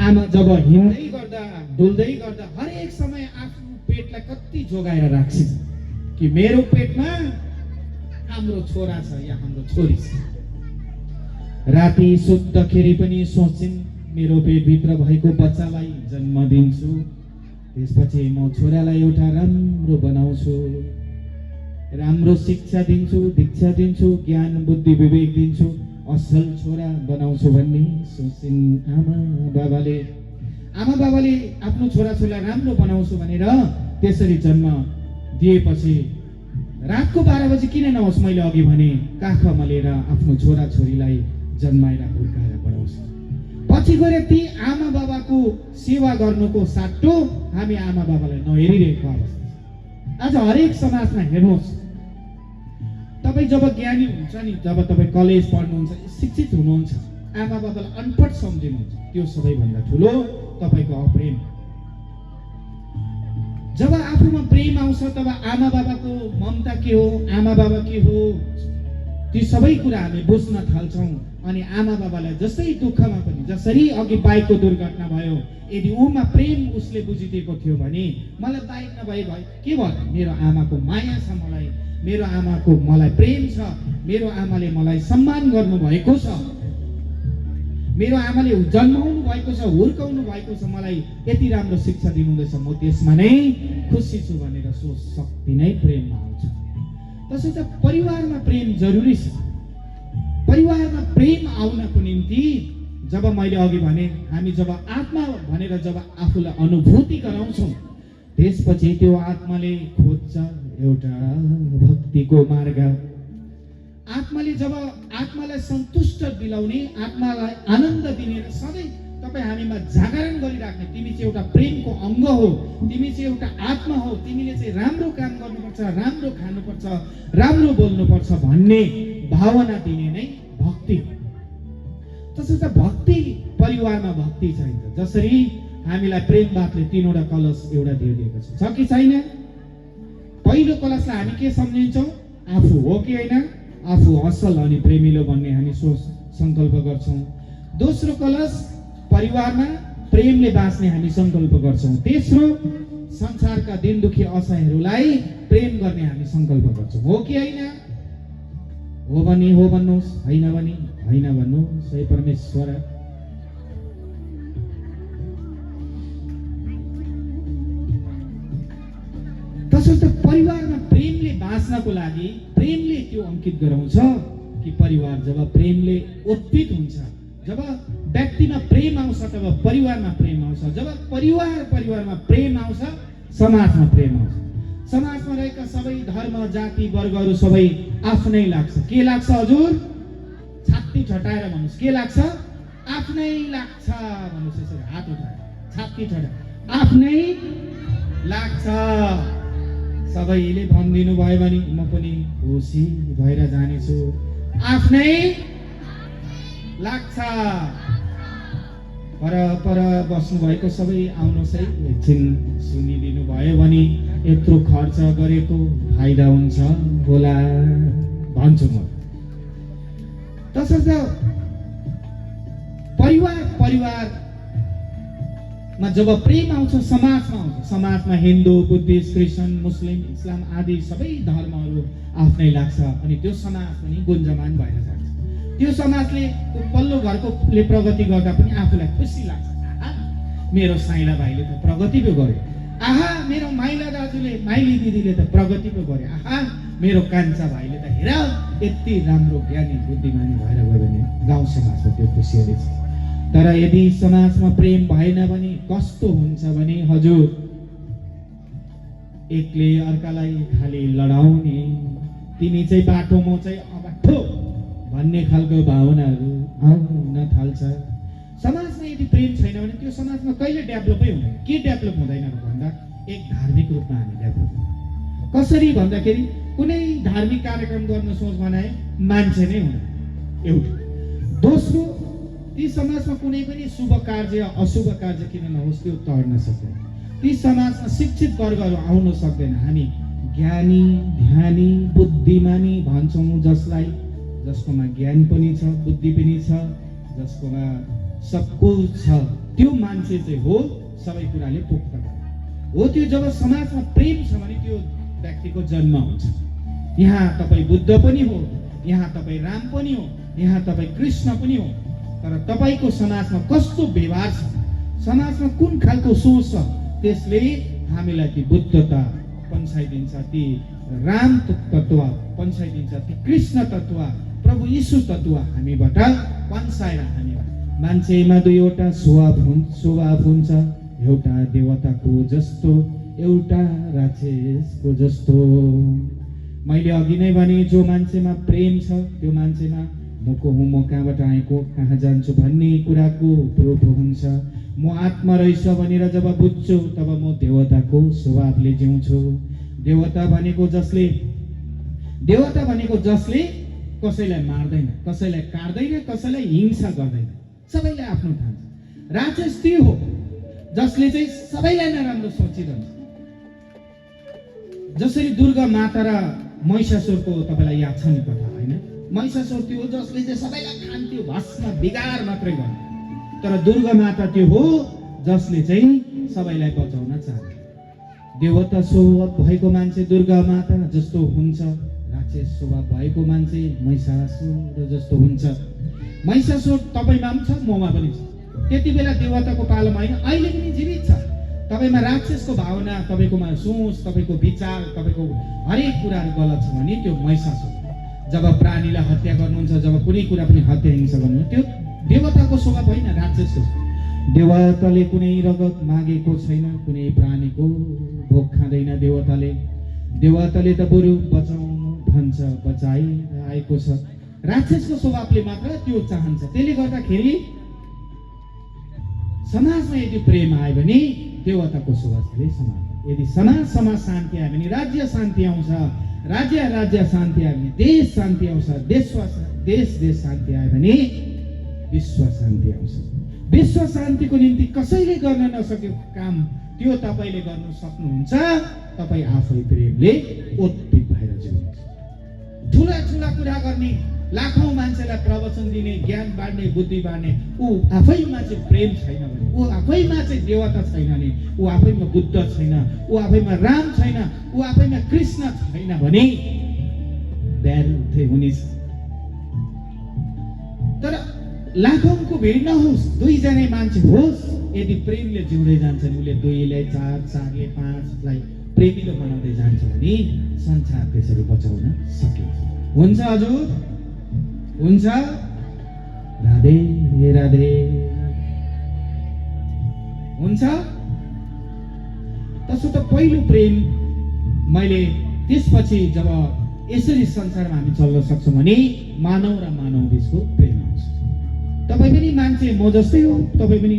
आमा जब हिँड्दै गर्दा, डुल्दै गर्दा हरेक समय आफ्नो पेटलाई कति जोगाएर राख्छ कि मेरो पेटमा हाम्रो छोरा छ या हाम्रो छोरी छ। राति सुत्दाखेरि पनि सोच्छिन् मेरो पेटभित्र भएको बच्चालाई जन्म दिन्छु, त्यसपछि म छोरालाई एउटा राम्रो बनाउँछु, राम्रो शिक्षा दिन्छु, दीक्षा दिन्छु, ज्ञान बुद्धि विवेक दिन्छु, असल छोरा बनाउँछु भन्ने सोचिन् आमा बाबाले। आमा बाबाले आफ्नो छोराछोरीलाई राम्रो बनाउँछु भनेर त्यसरी जन्म दिएपछि रातको 12 बजे किन नहोस्, मैले अघि भने काख मलेर आफ्नो छोराछोरीलाई जन्माएर हुर्काएर बढाउँछु। पछि गएर ती आमा बाबाको सेवा गर्नुको साटो हामी आमा बाबालाई नहेरिरहेको अवस्था छ। आज हरेक समाजमा हेर्नुहोस्, तपाईँ जब ज्ञानी हुन्छ नि, जब तपाईँ कलेज पढ्नुहुन्छ, शिक्षित हुनुहुन्छ, आमा बाबालाई अनपढ सम्झिनुहुन्छ, त्यो सबैभन्दा ठुलो तपाईँको अप्रेम। जब आफूमा प्रेम आउँछ तब आमा बाबाको ममता के हो, आमा बाबा के हो, ती सबै कुरा हामी बुझ्न थाल्छौँ। अनि आमा बाबालाई जस्तै दुःखमा पनि, जसरी अघि बाइकको दुर्घटना भयो, यदि उमा प्रेम उसले बुझिदिएको थियो भने मलाई बाइक नभए के भयो, मेरो आमाको माया छ, मलाई मेरो आमाको मलाई प्रेम छ, मेरो आमाले मलाई सम्मान गर्नुभएको छ, मेरो आमाले जन्माउनु भएको छ, हुर्काउनु भएको छ, मलाई यति राम्रो शिक्षा दिनुहुँदैछ, म त्यसमा नै खुसी छु भनेर सो शक्ति नै प्रेममा आउँछ। त्यसैले परिवारमा प्रेम जरुरी छ। परिवारमा प्रेम आउनको निम्ति जब मैले अघि भने हामी जब आत्मा भनेर जब आफूलाई अनुभूति गराउँछौँ, त्यसपछि त्यो आत्माले खोज्छ एउटा भक्तिको मार्ग। आत्माले जब आत्मालाई सन्तुष्ट दिलाउने, आत्मालाई आनन्द दिने, सधैँ तपाईँ हामीमा जागरण गरिराख्ने, तिमी चाहिँ एउटा प्रेमको अङ्ग हो, तिमी चाहिँ एउटा आत्मा हो, तिमीले चाहिँ राम्रो काम गर्नुपर्छ, राम्रो खानुपर्छ, राम्रो बोल्नुपर्छ भन्ने भावना दिने नै भक्ति। त्यसैले भक्ति, परिवारमा भक्ति चाहिन्छ। जसरी हामीलाई प्रेमवादले 3वटा कलश एउटा दिएको छ कि छैन? पहिलो कलशलाई हामी के सम्झिन्छौँ? आफू हो कि होइन, आफू असल अनि प्रेमिलो भन्ने हामी सङ्कल्प गर्छौँ। दोस्रो कलश परिवारमा प्रेमले बाँच्ने हामी सङ्कल्प गर्छौँ। तेस्रो संसारका दिन दुखी असहायहरूलाई प्रेम गर्ने हामी सङ्कल्प गर्छौँ। हो कि होइन? हो भने हो भन्नुहोस्, होइन भने होइन भन्नुहोस्। हे परमेश्वर, त्यसर्थ परिवारमा प्रेमले बाँच्नको लागि प्रेमले त्यो अंकित गराउँछ कि परिवार जब प्रेमले उत्पित हुन्छ, जब व्यक्तिमा प्रेम आउँछ तब परिवारमा प्रेम आउँछ, जब परिवारमा प्रेम आउँछ समाजमा प्रेम आउँछ। समाजमा रहेका सबै धर्म जाति वर्गहरू सबै आफ्नै लाग्छ। के लाग्छ हजुर? छाती ठटाएर भन्नुहोस्, के लाग्छ? आफ्नै लाग्छ भन्नुहोस्। यसरी हात उठाएर छाती ठटाएर आफ्नै लाग्छ। सबैले भनिदिनु भयो भने म पनि खुसी भएर जानेछु। आफ्नै लाग्छ। पर बस्नु भएको सबै आउनुहोस् है, एकछिन सुनिदिनु भयो भने यत्रो खर्च गरेको फाइदा हुन्छ होला भन्छु म। त्यसर्थ परिवारमा जब प्रेम आउँछ समाजमा आउँछ। समाजमा हिन्दू, बुद्धिस्ट, क्रिस्चियन, मुस्लिम, इस्लाम आदि सबै धर्महरू आफ्नै लाग्छ अनि त्यो समाज पनि गुन्जमान भएर जान्छ। त्यो समाजले पल्लो घरकोले प्रगति गर्दा पनि आफूलाई खुसी लाग्छ। आहा, मेरो साइला भाइले त प्रगति पो गर्यो। आहा, मेरो माइला दाजुले, माइली दिदीले त प्रगति पो गर्यो। आहा, मेरो कान्छा भाइले त हेर यति राम्रो ज्ञानी बुद्धिमानी भएर गयो भने गाउँ समाजमा त्यो खुसियाली छ। तर यदि समाजमा प्रेम भएन भने कस्तो हुन्छ भने हजुर, एकले अर्कालाई खाली लडाउने, तिमी चाहिँ बाटो म चाहिँ अबाटो भन्ने खालको भावनाहरू आउन थाल्छ। समाजमा यदि प्रेम छैन भने त्यो समाजमा कहिले डेभलपै हुँदैन। के डेभलप हुँदैन भन्दा एक धार्मिक रूपमा हामी डेभलप हुँदैन। कसरी भन्दाखेरि कुनै धार्मिक कार्यक्रम गर्न सोच बनाए मान्छे नै हुँदैन एउटा। दोस्रो, ती समाजमा कुनै पनि शुभ कार्य अशुभ कार्य किन नहोस् त्यो टर्न सक्दैन। ती समाजमा शिक्षित वर्गहरू आउन सक्दैन। हामी ज्ञानी, ध्यानी, बुद्धिमानी भन्छौँ जसलाई, जसकोमा ज्ञान पनि छ, बुद्धि पनि छ, जसकोमा सब कुछ छ, त्यो मान्छे चाहिँ हो सबै कुराले पोख्त हो। त्यो जब समाजमा प्रेम छ भने त्यो व्यक्तिको जन्म हुन्छ। यहाँ तपाईँ बुद्ध पनि हो, यहाँ तपाईँ राम पनि हो, यहाँ तपाईँ कृष्ण पनि हो। तर तपाईँको समाजमा कस्तो व्यवहार छ, समाजमा कुन खालको सोच छ, त्यसले हामीलाई ती बुद्धता पन्छाइदिन्छ, ती राम तत्त्व पन्छाइदिन्छ, ती कृष्ण तत्त्व प्रभु यीशु तत्त्व हामीबाट पन्साएर हामीमा मान्छेमा दुईवटा स्वभाव हुन्छ, एउटा देवताको जस्तो, एउटा राक्षसको जस्तो। मैले अघि नै भने जो मान्छेमा प्रेम छ त्यो मान्छेमा म को हुँ, म कहाँबाट आएको, कहाँ जान्छु भन्ने कुराको प्रुफ हुन्छ। म आत्मा रहेछ भनेर जब बुझ्छु तब म देवताको स्वभावले जिउँछु। देवता भनेको जसले कसैलाई मार्दैन, कसैलाई काट्दैन, कसैलाई हिंसा गर्दैन, सबैलाई आफ्नो ठान्छ। राक्षस त्यो हो जसले चाहिँ सबैलाई नराम्रो सोचिरहन्छ। जसरी दुर्गा माता र महिषासुरको तपाईलाई याद छ नि कथा, होइन? महिषासुर त्यो हो जसले चाहिँ सबैलाई खान्थ्यो, भस्म बिगार मात्रै गर्छ। तर दुर्गा माता त्यो हो जसले चाहिँ सबैलाई बचाउन चाहन्छ। देवता स्वभाव भएको मान्छे दुर्गा माता जस्तो हुन्छ, राक्षस स्वभाव भएको मान्छे महिषासुर जस्तो हुन्छ। महिषासुर तपाईमा पनि छ, ममा पनि छ। त्यति बेला देवताको पालोमा होइन, अहिले पनि जीवित छ। तपाईमा राक्षसको भावना, तपाईकोमा सोच, तपाईको विचार, तपाईको हरेक कुराहरू गलत छ भने त्यो महिषासुर। जब प्राणीलाई हत्या गर्नुहुन्छ, जब कुनै कुरा पनि हत्या हिंसा गर्नुहुन्छ, त्यो देवताको स्वभाव होइन, राक्षसको। देवताले कुनै रगत मागेको छैन, कुनै प्राणीको भोग खाँदैन देवताले त बरु बचाउनु भन्छ, बचाइरहेको छ। राक्षसको स्वभावले मात्र त्यो चाहन्छ। त्यसले गर्दाखेरि समाजमा यदि प्रेम आयो भने देवताको स्वभावले समाज, यदि समाज शान्ति आयो भने राज्य शान्ति आउँछ, राज्य शान्ति आयो भने देश शान्ति आउँछ, देश शान्ति आयो भने विश्व शान्ति आउँछ। विश्व शान्तिको निम्ति कसैले गर्न नसकेको काम त्यो तपाईले गर्न सक्नुहुन्छ। तपाई आफै प्रेमले ओतप्रोत भएर जिउनुहुन्छ। ठुला कुरा गर्ने, लाखौं मान्छेलाई प्रवचन दिने, ज्ञान बाँड्ने, बुद्धि बाँड्ने, ऊ आफैमा चाहिँ प्रेम छैन भने, ऊ आफैमा चाहिँ देवता छैन भने, ऊ आफैमा बुद्ध छैन, ऊ आफैमा राम छैन, ऊ आफैमा कृष्ण छैन भने व्यर्थ हुनेछ। तर लाखौंको भिड नहोस्, दुईजना मान्छे होस्, यदि प्रेमले जिउँदै जान्छ भने, उसले दुईलाई चार, चारले पाँचलाई प्रेमिलो बनाउँदै जान्छ भने संसार त्यसरी बचाउन सकिन्छ। हुन्छ हजुर, हुन्छ। राधे राधे। हुन्छ। तसो त पहिलो प्रेम मैले त्यसपछि जब यसरी संसारमा हामी चल्न सक्छौँ भने मानव र मानव बीचको प्रेम आउँछ। तपाई पनि मान्छे म जस्तै हो, तपाई पनि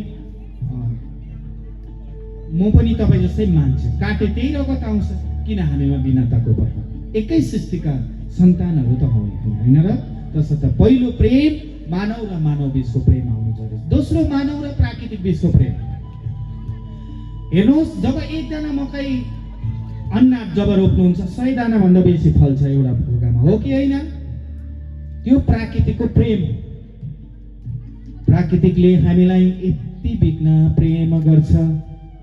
म पनि तपाई जस्तै मान्छे, काटे त्यही रगत आउँछ। किन हामीमा भिन्नताको वर्ग? एकै सृष्टिका सन्तानहरू त होइन र? तसर्थ पहिलो प्रेम मानव र मानव बीचको प्रेम आउनु जरुरी। दोस्रो मानव र प्राकृतिक बीचको प्रेम। हेर्नुहोस्, जब एकजना मकै अन्ना जब रोप्नुहुन्छ 100 दाना भन्दा बेसी फल्छ एउटा ढोकामा, हो कि होइन? त्यो प्राकृतिकको प्रेम। प्राकृतिकले हामीलाई यति बिघ्न प्रेम गर्छ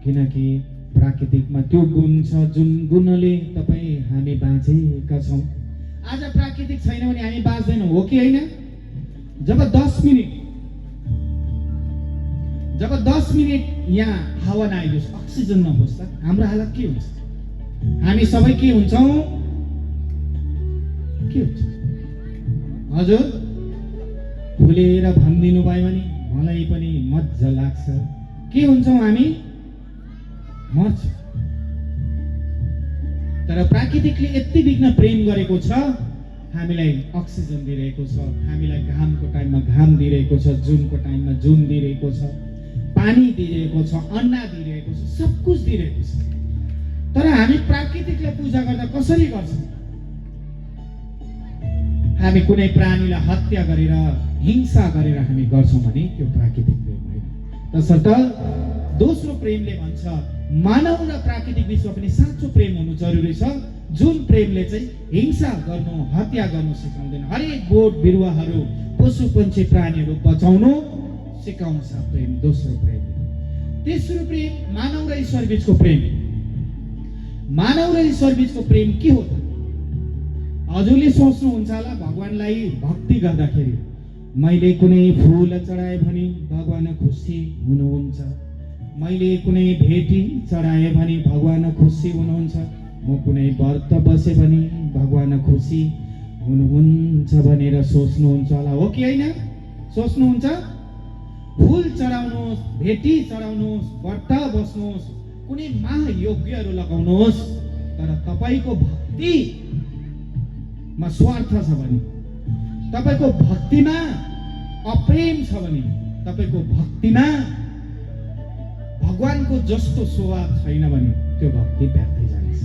किनकि प्राकृतिकमा त्यो गुण छ जुन गुणले तपाई हामी बाँचेका छौं। आज प्राकृतिक छैन भने हामी बाँच्दैनौँ, हो कि होइन? जब 10 मिनेट यहाँ हावा नआइदियोस्, अक्सिजन नहोस् त हाम्रो हालत के हुन्छ? हामी सबै के हुन्छौँ? के हुन्छ? हजुर खुलेर भनिदिनु भयो भने मलाई पनि मजा लाग्छ। के हुन्छौँ हामी? मर्छ। तर प्राकृतिकले यति बिघ्न प्रेम गरेको छ, हामीलाई अक्सिजन दिइरहेको छ, हामीलाई घामको टाइममा घाम दिइरहेको छ, जुनको टाइममा जुन दिइरहेको छ, पानी दिइरहेको छ, अन्ना दिइरहेको छ, सब कुछ दिइरहेको छ। तर हामी प्राकृतिकलाई पूजा गर्दा कसरी गर्छौँ? हामी कुनै प्राणीलाई हत्या गरेर, हिंसा गरेर हामी गर्छौँ भने त्यो प्राकृतिक प्रेम होइन। तसर्थ दोस्रो प्रेमले भन्छ मानव र प्राकृतिक बीचमा पनि साँचो प्रेम हुनु जरुरी छ, जुन प्रेमले चाहिँ हिंसा गर्नु, हत्या गर्नु सिकाउँदैन। हरेक बोट बिरुवाहरू, पशु पक्षी प्राणीहरू बचाउनु सिकाउँछ प्रेम, दोस्रो प्रेम। तेस्रो प्रेम मानव र ईश्वर बीचको प्रेम। मानव र ईश्वर बीचको प्रेम के हो त? हजुरले सोच्नुहुन्छ होला भगवानलाई भक्ति गर्दाखेरि मैले कुनै फूल चढाए भने भगवान खुसी हुनुहुन्छ, मैले कुनै भेटी चढाए भने भगवान खुसी हुनुहुन्छ, म कुनै व्रत बसे भने भगवान खुसी हुनुहुन्छ भनेर सोच्नुहुन्छ होला, हो कि होइन? सोच्नुहुन्छ? फुल चढाउनुहोस्, भेटी चढाउनुहोस्, व्रत बस्नुहोस्, कुनै महायज्ञहरू लगाउनुहोस्, तर तपाईको भक्तिमा स्वार्थ छ भने, तपाईको भक्तिमा अप्रेम छ भने, तपाईको भक्तिमा भगवानको जस्तो स्वभाव छैन भने त्यो भक्ति व्यर्थै जान्छ।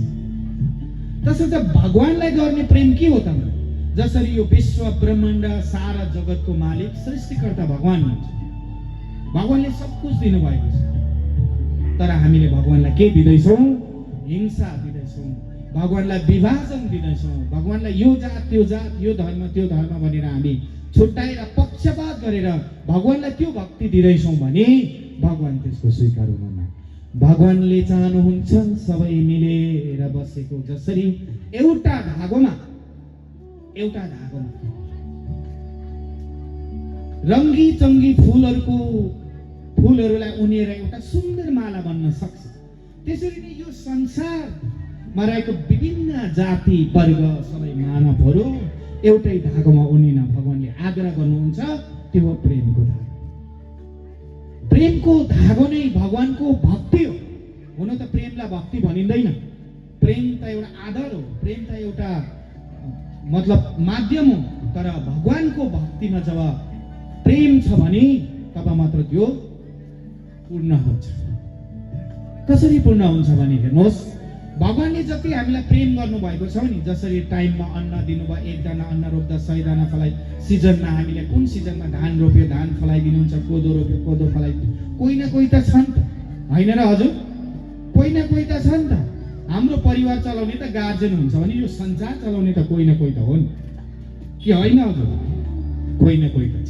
त्यसर्थ भगवानलाई गर्ने प्रेम के हो त? जसरी यो विश्व ब्रह्माण्ड सारा जगतको मालिक सृष्टिकर्ता भगवान हुनुहुन्छ। भगवानले सब कुछ दिनुभएको छ, तर हामीले भगवानलाई के दिँदैछौँ? हिंसा दिँदैछौँ, भगवानलाई विभाजन दिँदैछौँ, भगवानलाई यो जात त्यो जात, यो धर्म त्यो धर्म भनेर हामी छुट्याएर पक्षपात गरेर भगवानलाई त्यो भक्ति दिँदैछौँ भने भगवान त्यसको स्वीकार हुनुहुन्न। भगवानले चाहनुहुन्छ सबै मिलेर बसेको, जसरी एउटा धागोमा रङ्गी चङ्गी फुलहरूलाई उनेर एउटा सुन्दर माला बन्न सक्छ। त्यसरी नै यो संसारमा रहेको विभिन्न जाति वर्ग सबै मानवहरू एउटै धागोमा उनिन भगवानले आग्रह गर्नुहुन्छ। त्यो हो प्रेमको धागो। प्रेमको धागो नै भगवानको भक्ति हो। हुन त प्रेमलाई भक्ति भनिँदैन, प्रेम त एउटा आधार हो, प्रेम त एउटा मतलब माध्यम हो, तर भगवानको भक्तिमा जब प्रेम छ भने तब मात्र त्यो पूर्ण हुन्छ। कसरी पूर्ण हुन्छ भने हेर्नुहोस्, भगवानले जति हामीलाई प्रेम गर्नुभएको छ नि, जसरी टाइममा अन्न दिनुभयो, 1 दाना अन्न रोप्दा 100 दाना फलाइ, सिजनमा हामीले कुन सिजनमा धान रोप्यो धान फलाइदिनुहुन्छ, कोदो रोप्यो कोदो फलाइ, कोही न कोही त छन् त, होइन र हजुर? कोही न कोही त छन् त। हाम्रो परिवार चलाउने त गार्जेन हुन्छ भने यो संसार चलाउने त कोही न कोही त हो नि, कि होइन हजुर? कोही न कोही त छ।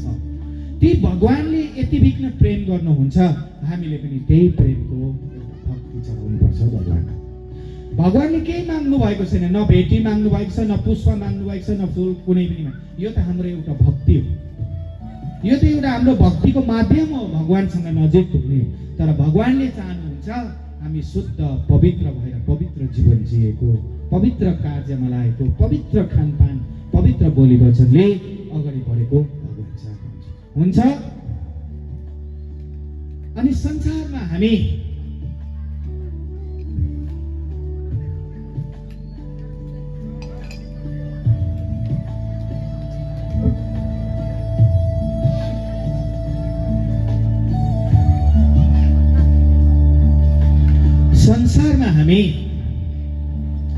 ती भगवानले यति बिघ्न प्रेम गर्नुहुन्छ, हामीले पनि त्यही प्रेमको भक्ति चढाउनुपर्छ भगवान। भगवानले केही माग्नु भएको छैन, न भेटी माग्नु भएको छ, न पुष्प माग्नु भएको छ, न फुल, कुनै पनि। यो त हाम्रो एउटा भक्ति हो, यो त एउटा हाम्रो भक्तिको माध्यम हो भगवानसँग नजिक पुग्ने। तर भगवानले चाहनुहुन्छ हामी शुद्ध पवित्र भएर पवित्र जीवन जिएको, पवित्र कार्यमा लागेको, पवित्र खानपान, पवित्र बोली वचनले अगाडि बढेको भगवान चाहनुहुन्छ। हुन्छ? अनि संसारमा हामी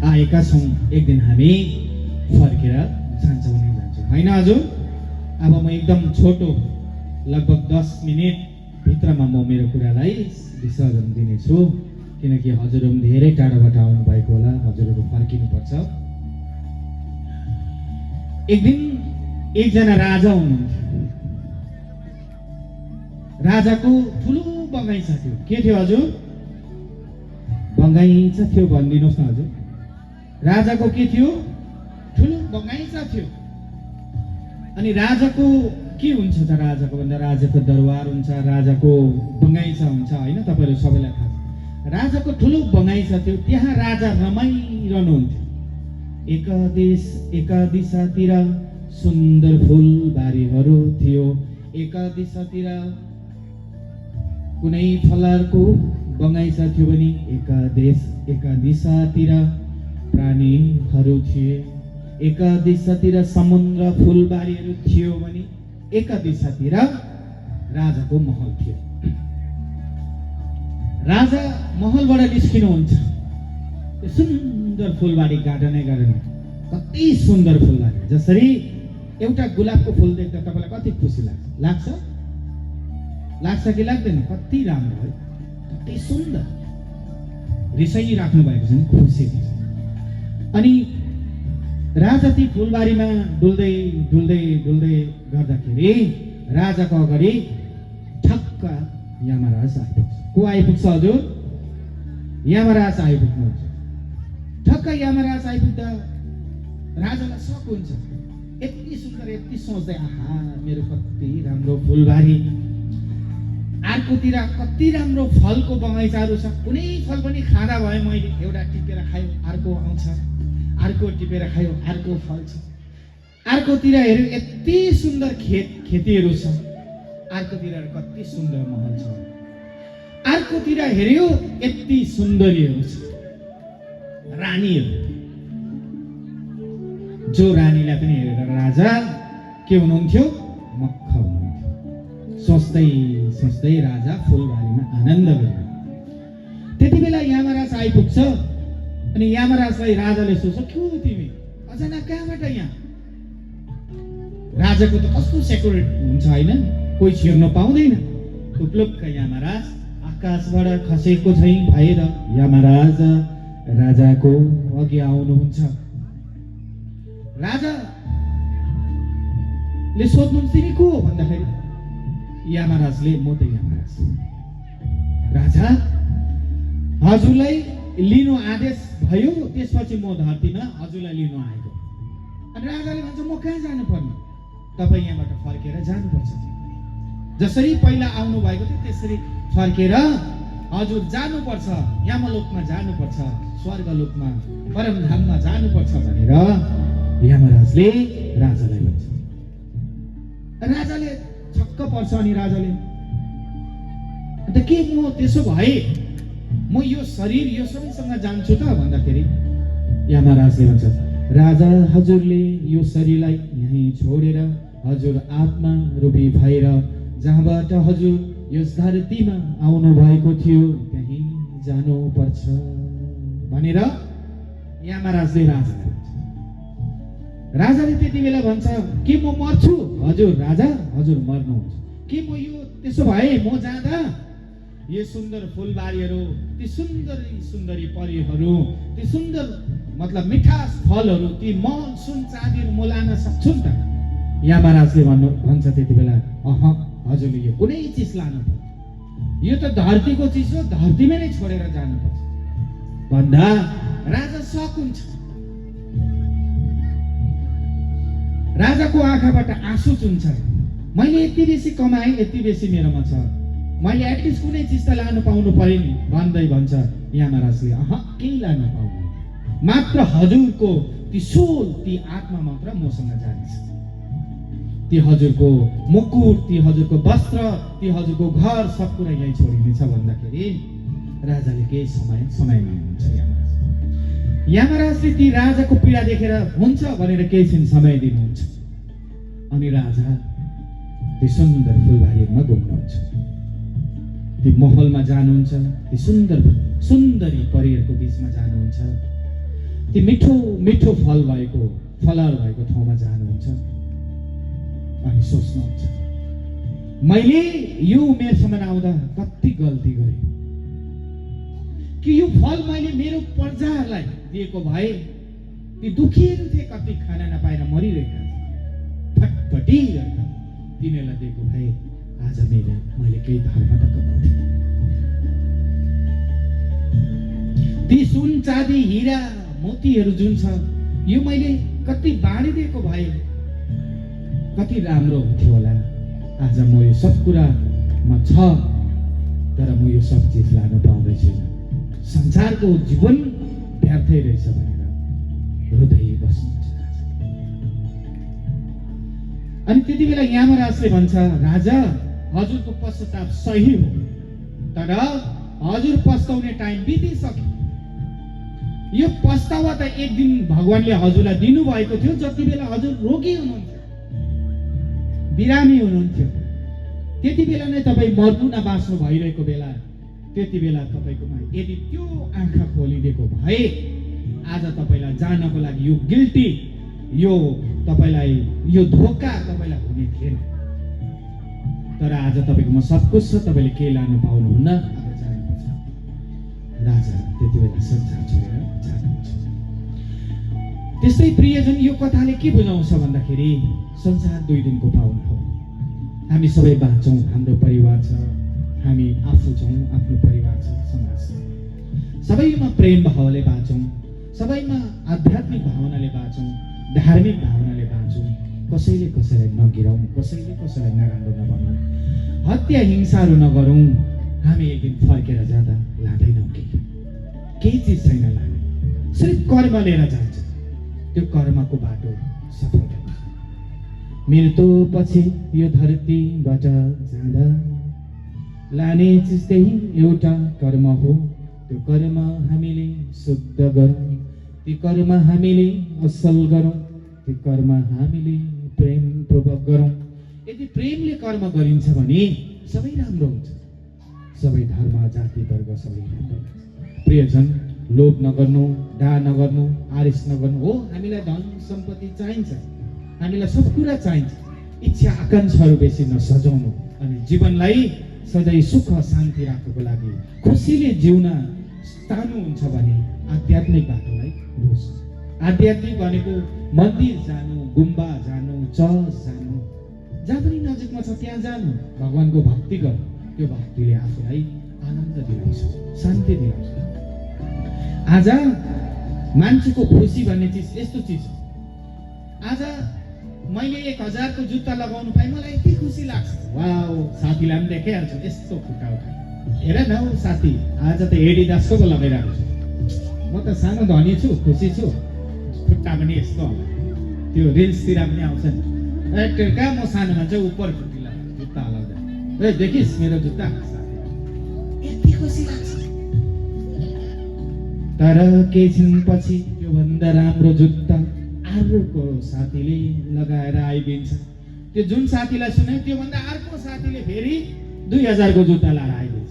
आएका छौँ, एक दिन हामी फर्केर जान्छौँ नै जान्छौँ, होइन हजुर? अब म एकदम छोटो लगभग 10 मिनट भित्रमा म मेरो कुरालाई विसर्जन दिनेछु, किनकि हजुरहरू धेरै टाढाबाट आउनु भएको होला, हजुरहरू फर्किनुपर्छ। एक दिन एकजना राजा हुनुहुन्थ्यो। राजाको ठुलो बगैँचा थियो। के थियो हजुर? बगैँचा थियो, भनिदिनुहोस् न हजुर। राजाको के थियो? ठुलो बगैँचा थियो। अनि राजाको के हुन्छ त? राजाको भन्दा राजाको दरबार हुन्छ, राजाको बगैँचा हुन्छ, होइन? तपाईँहरू सबैलाई थाहा छ। राजाको ठुलो बगैँचा थियो, त्यहाँ राजा रमाइरहनुहुन्थ्यो। एका दिशातिर सुन्दर फुलबारीहरू थियो, एका दिशातिर कुनै फलहरूको बगैँचा थियो भने एका दिशातिर प्राणीहरू थिए, एका दिशातिर समुद्र फुलबारीहरू थियो भने एका दिशातिर राजाको महल थियो। राजा महलबाट निस्किनुहुन्छ, सुन्दर फुलबारी, गार्डनै गार्डन, कति सुन्दर फुलबारी। जसरी एउटा गुलाबको फुल देख्दा तपाईँलाई कति खुसी लाग्छ? लाग्छ कि लाग्दैन? कति राम्रो है, कति सुन्दर, रिसाइराख्नु भएको छ नि, खुसी। अनि राजा ती फुलबारीमा डुल्दै डुल्दै डुल्दै गर्दाखेरि राजाको अगाडि ठक्क यमराज आइपुग्छ। को आइपुग्छ हजुर? यमराज आइपुग्नुहुन्छ। ठक्क यमराज आइपुग्दा राजालाई शक हुन्छ। यति सुन्दर, यति सोच्दै, आहा मेरो कति राम्रो फुलबारी, अर्कोतिर कति राम्रो फलको बगैँचाहरू छ, कुनै फल पनि खाँदा भयो मैले, एउटा टिपेर खायो अर्को आउँछ, अर्को टिपेर खायो अर्को फल छ, अर्कोतिर हेऱ्यो यति सुन्दर खेतीहरू छ, अर्कोतिर कति सुन्दर महल छ, अर्कोतिर हेऱ्यो यति सुन्दरीहरू छ, रानीहरू। जो रानीलाई पनि हेरेर राजा के हुनुहुन्थ्यो? मक्ख हुनुहुन्थ्यो। सोच्दै सोच्दै राजा फुलबारीमा आनन्द गरिरह्यो। त्यति बेला यमराज आइपुग्छ अनि यमराजलाई राजाले सोध्छ, क्यों तिमी अचानक कहाँबाट यहाँ? राजाको त कस्तो सेक्युरिटी हुन्छ होइन, कोही छिर्न पाउँदैन। टुप्लुक्क यमराज आकाशबाट खसेको झैँ भएर यमराज राजाको अघि आउनुहुन्छ। राजाले सोध्नुहुन्छ, तिमी को हो भन्दाखेरि यमराजले, म त यमराज। राजा, हजुरलाई लिनु आदेश भयो, त्यसपछि म धरतीमा हजुरलाई लिनु आएको। अनि राजाले भन्छ, म कहाँ जानु पर्ने? तपाईँ यहाँबाट फर्केर जानुपर्छ। जसरी पहिला आउनु भएको थियो त्यसरी फर्केर हजुर जानुपर्छ, यमलोकमा जानुपर्छ, स्वर्गलोकमा परमधाममा जानुपर्छ भनेर यमराजले राजालाई भन्छ। राजाले छक्क पर्छ। अनि राजाले, अन्त के म त्यसो भए म यो शरीर यो सबैसँग जान्छु त भन्दाखेरि यमराजले भन्छ, राजा, हजुरले यो शरीरलाई यहीँ छोडेर हजुर आत्मा रूपी भएर जहाँबाट हजुर यस धरतीमा आउनु भएको थियो त्यहीँ जानुपर्छ भनेर यमराजले राजालाई भन्छ। राजाले त्यति बेला भन्छ, के म मर्छु? हजुर राजा, हजुर मर्नुहुन्छ। के म यो त्यसो भए म जाँदा यो सुन्दर फुलबारीहरू, ती सुन्दरी सुन्दरी परिहरू, ती सुन्दर मतलब मिठास फलहरू, ती महल सुन चाँदीहरू म लान सक्छु नि त? यमराजले भन्छ त्यति बेला, हजुरले यो कुनै चिज लानु पर्छ, यो त धरतीको चिज हो, धरतीमै नै छोडेर जानुपर्छ भन्दा राजा सक हुन्छ। राजाको आँखाबाट आँसु चुन्छ। मैले यति बेसी कमाएँ, यति बेसी मेरोमा छ, मैले एटलिस्ट कुनै चिज त लानु पाउनु पर्यो नि भन्दै भन्छ यमराजले, केही लानु पाउनु, मात्र हजुरको ती सोल, ती आत्मा मात्र मसँग जानेछ। ती हजुरको मुकुट, ती हजुरको वस्त्र, ती हजुरको घर, सब कुरा यही छोडिनेछ भन्दाखेरि राजाले केही समय माग्नुहुन्छ। यमराजले ती राजाको पीडा देखेर हुन्छ भनेर केही छिन समय दिनुहुन्छ। अनि राजा ती सुन्दर फुलबारीमा घुम्नुहुन्छ, ती महलमा जानुहुन्छ, ती सुन्दर सुन्दरी परिहरूको बिचमा जानुहुन्छ, ती मिठो मिठो फलर भएको ठाउँमा जानुहुन्छ। अनि सोच्नुहुन्छ, मैले यो उमेरसम्म आउँदा कति गल्ती गरेँ कि यो फल मैले मेरो प्रजाहरूलाई दिएको भए ती दुखीहरू थिए, कति खाना नपाएर मरिरहेका फटफटिरहेका, तिनीहरूलाई दिएको भए आज मैले केही धर्म त कमाउँथे। ती सुन चाँदी हिरा मोतीहरू जुन छ यो मैले कति बाँडिदिएको भए कति राम्रो हुन्थ्यो होला। आज म यो सब कुरामा छ तर म यो सब चिज लानु पाउँदै छैन, संसारको जीवन व्यर्थै रहेछ भनेर हृदय बस्नुहुन्छ राजा। अनि त्यति बेला यमराजले भन्छ, राजा, हजुरको पश्चाताप सही हो, तर हजुर पस्ताउने टाइम बितिसक्यो। यो पस्तावा त एक दिन भगवानले हजुरलाई दिनुभएको थियो जति बेला हजुर रोगी हुनुहुन्थ्यो, बिरामी हुनुहुन्थ्यो। त्यति बेला नै तपाईँ मर्नु न बाँच्नु भइरहेको बेला, त्यति बेला तपाईँकोमा यदि त्यो आँखा खोलिदिएको भए आज तपाईँलाई जानको लागि यो गिल्टी, यो तपाईँलाई यो धोका तपाईँलाई हुने थिएन। तर आज तपाईँकोमा सब कुछ छ, तपाईँले केही लानु पाउनुहुन्न, अब जानुपर्छ। राजा त्यति बेला संसार छोडेर जानुहुन्छ। त्यस्तै प्रियजन, यो कथाले के बुझाउँछ भन्दाखेरि संसार 2 दिनको पाउन हो। हामी सबै बाँच्छौँ, हाम्रो परिवार छ, हामी आफू छौँ, आफ्नो परिवार छ, समाज छ। सबैमा प्रेम भावले बाँच्छौँ, सबैमा आध्यात्मिक भावनाले बाँच्छौँ, धार्मिक भावनाले बाँच्छौँ। कसैले कसैलाई नगिराउँ, कसैले कसैलाई नराम्रो नभनौँ, हत्या हिंसाहरू नगरौँ। हामी एक दिन फर्केर जाँदा लाँदैनौँ, केही चिज छैन लाने, सिर्फ कर्म लिएर जान्छ। त्यो कर्मको बाटो सफल हुन्छ। मृत्युपछि यो धरतीबाट जाँदा लाने चिज त्यही एउटा कर्म हो। त्यो कर्म हामीले शुद्ध गरौँ, त्यो कर्म हामीले असल गरौँ, त्यो कर्म हामीले प्रेमपूर्वक गरौँ। यदि प्रेमले कर्म गरिन्छ भने सबै राम्रो हुन्छ, सबै धर्म जाति वर्ग सबै राम्रो हुन्छ। प्रियजन, लोभ नगर्नु, डा नगर्नु, आरिस नगर्नु। हो, हामीलाई धन सम्पत्ति चाहिन्छ, हामीलाई सब कुरा चाहिन्छ। इच्छा आकाङ्क्षाहरू बेसी नसजाउनु अनि जीवनलाई सधैँ सुख शान्ति राख्नको लागि खुसीले जिउन चाहनुहुन्छ भने आध्यात्मिक बाटोलाई रोज्नु। आध्यात्मिक भनेको मन्दिर जानु, गुम्बा जानु, चर्च जानु, जहाँ पनि नजिकमा छ त्यहाँ जानु, भगवानको भक्ति गर्नु। त्यो भक्तिले आफूलाई आनन्द दिलाउँछ, शान्ति दिलाउँछ। आज मान्छेको खुसी भन्ने चिज यस्तो चिज हो। आज मैले 1000 को जुत्ता लगाउनु पाएँ, मलाई यति खुसी लाग्छ। वाउ, साथीलाई पनि देखाइहाल्छु यस्तो खुट्टा उठाए, हेर न हौ साथी, आज त एडिडासको पो लगाइरहेको छु। म त सानो धनी छु, खुसी छु, खुट्टा पनि यस्तो होला। त्यो रिल्सतिर पनि आउँछ नि, कहाँ म सानो मान्छे उपर खुट्टी लगाएर जुत्ता हलाउँदा, ए देखिस् मेरो जुत्ता, यति खुसी लाग्छ। तर केही छिनपछि त्योभन्दा राम्रो जुत्ता अर्को साथीले लगाएर आइदिन्छ। त्यो जुन साथीलाई सुने त्योभन्दा अर्को साथीले फेरि 2000 को जुत्ता लगाएर आइदिन्छ।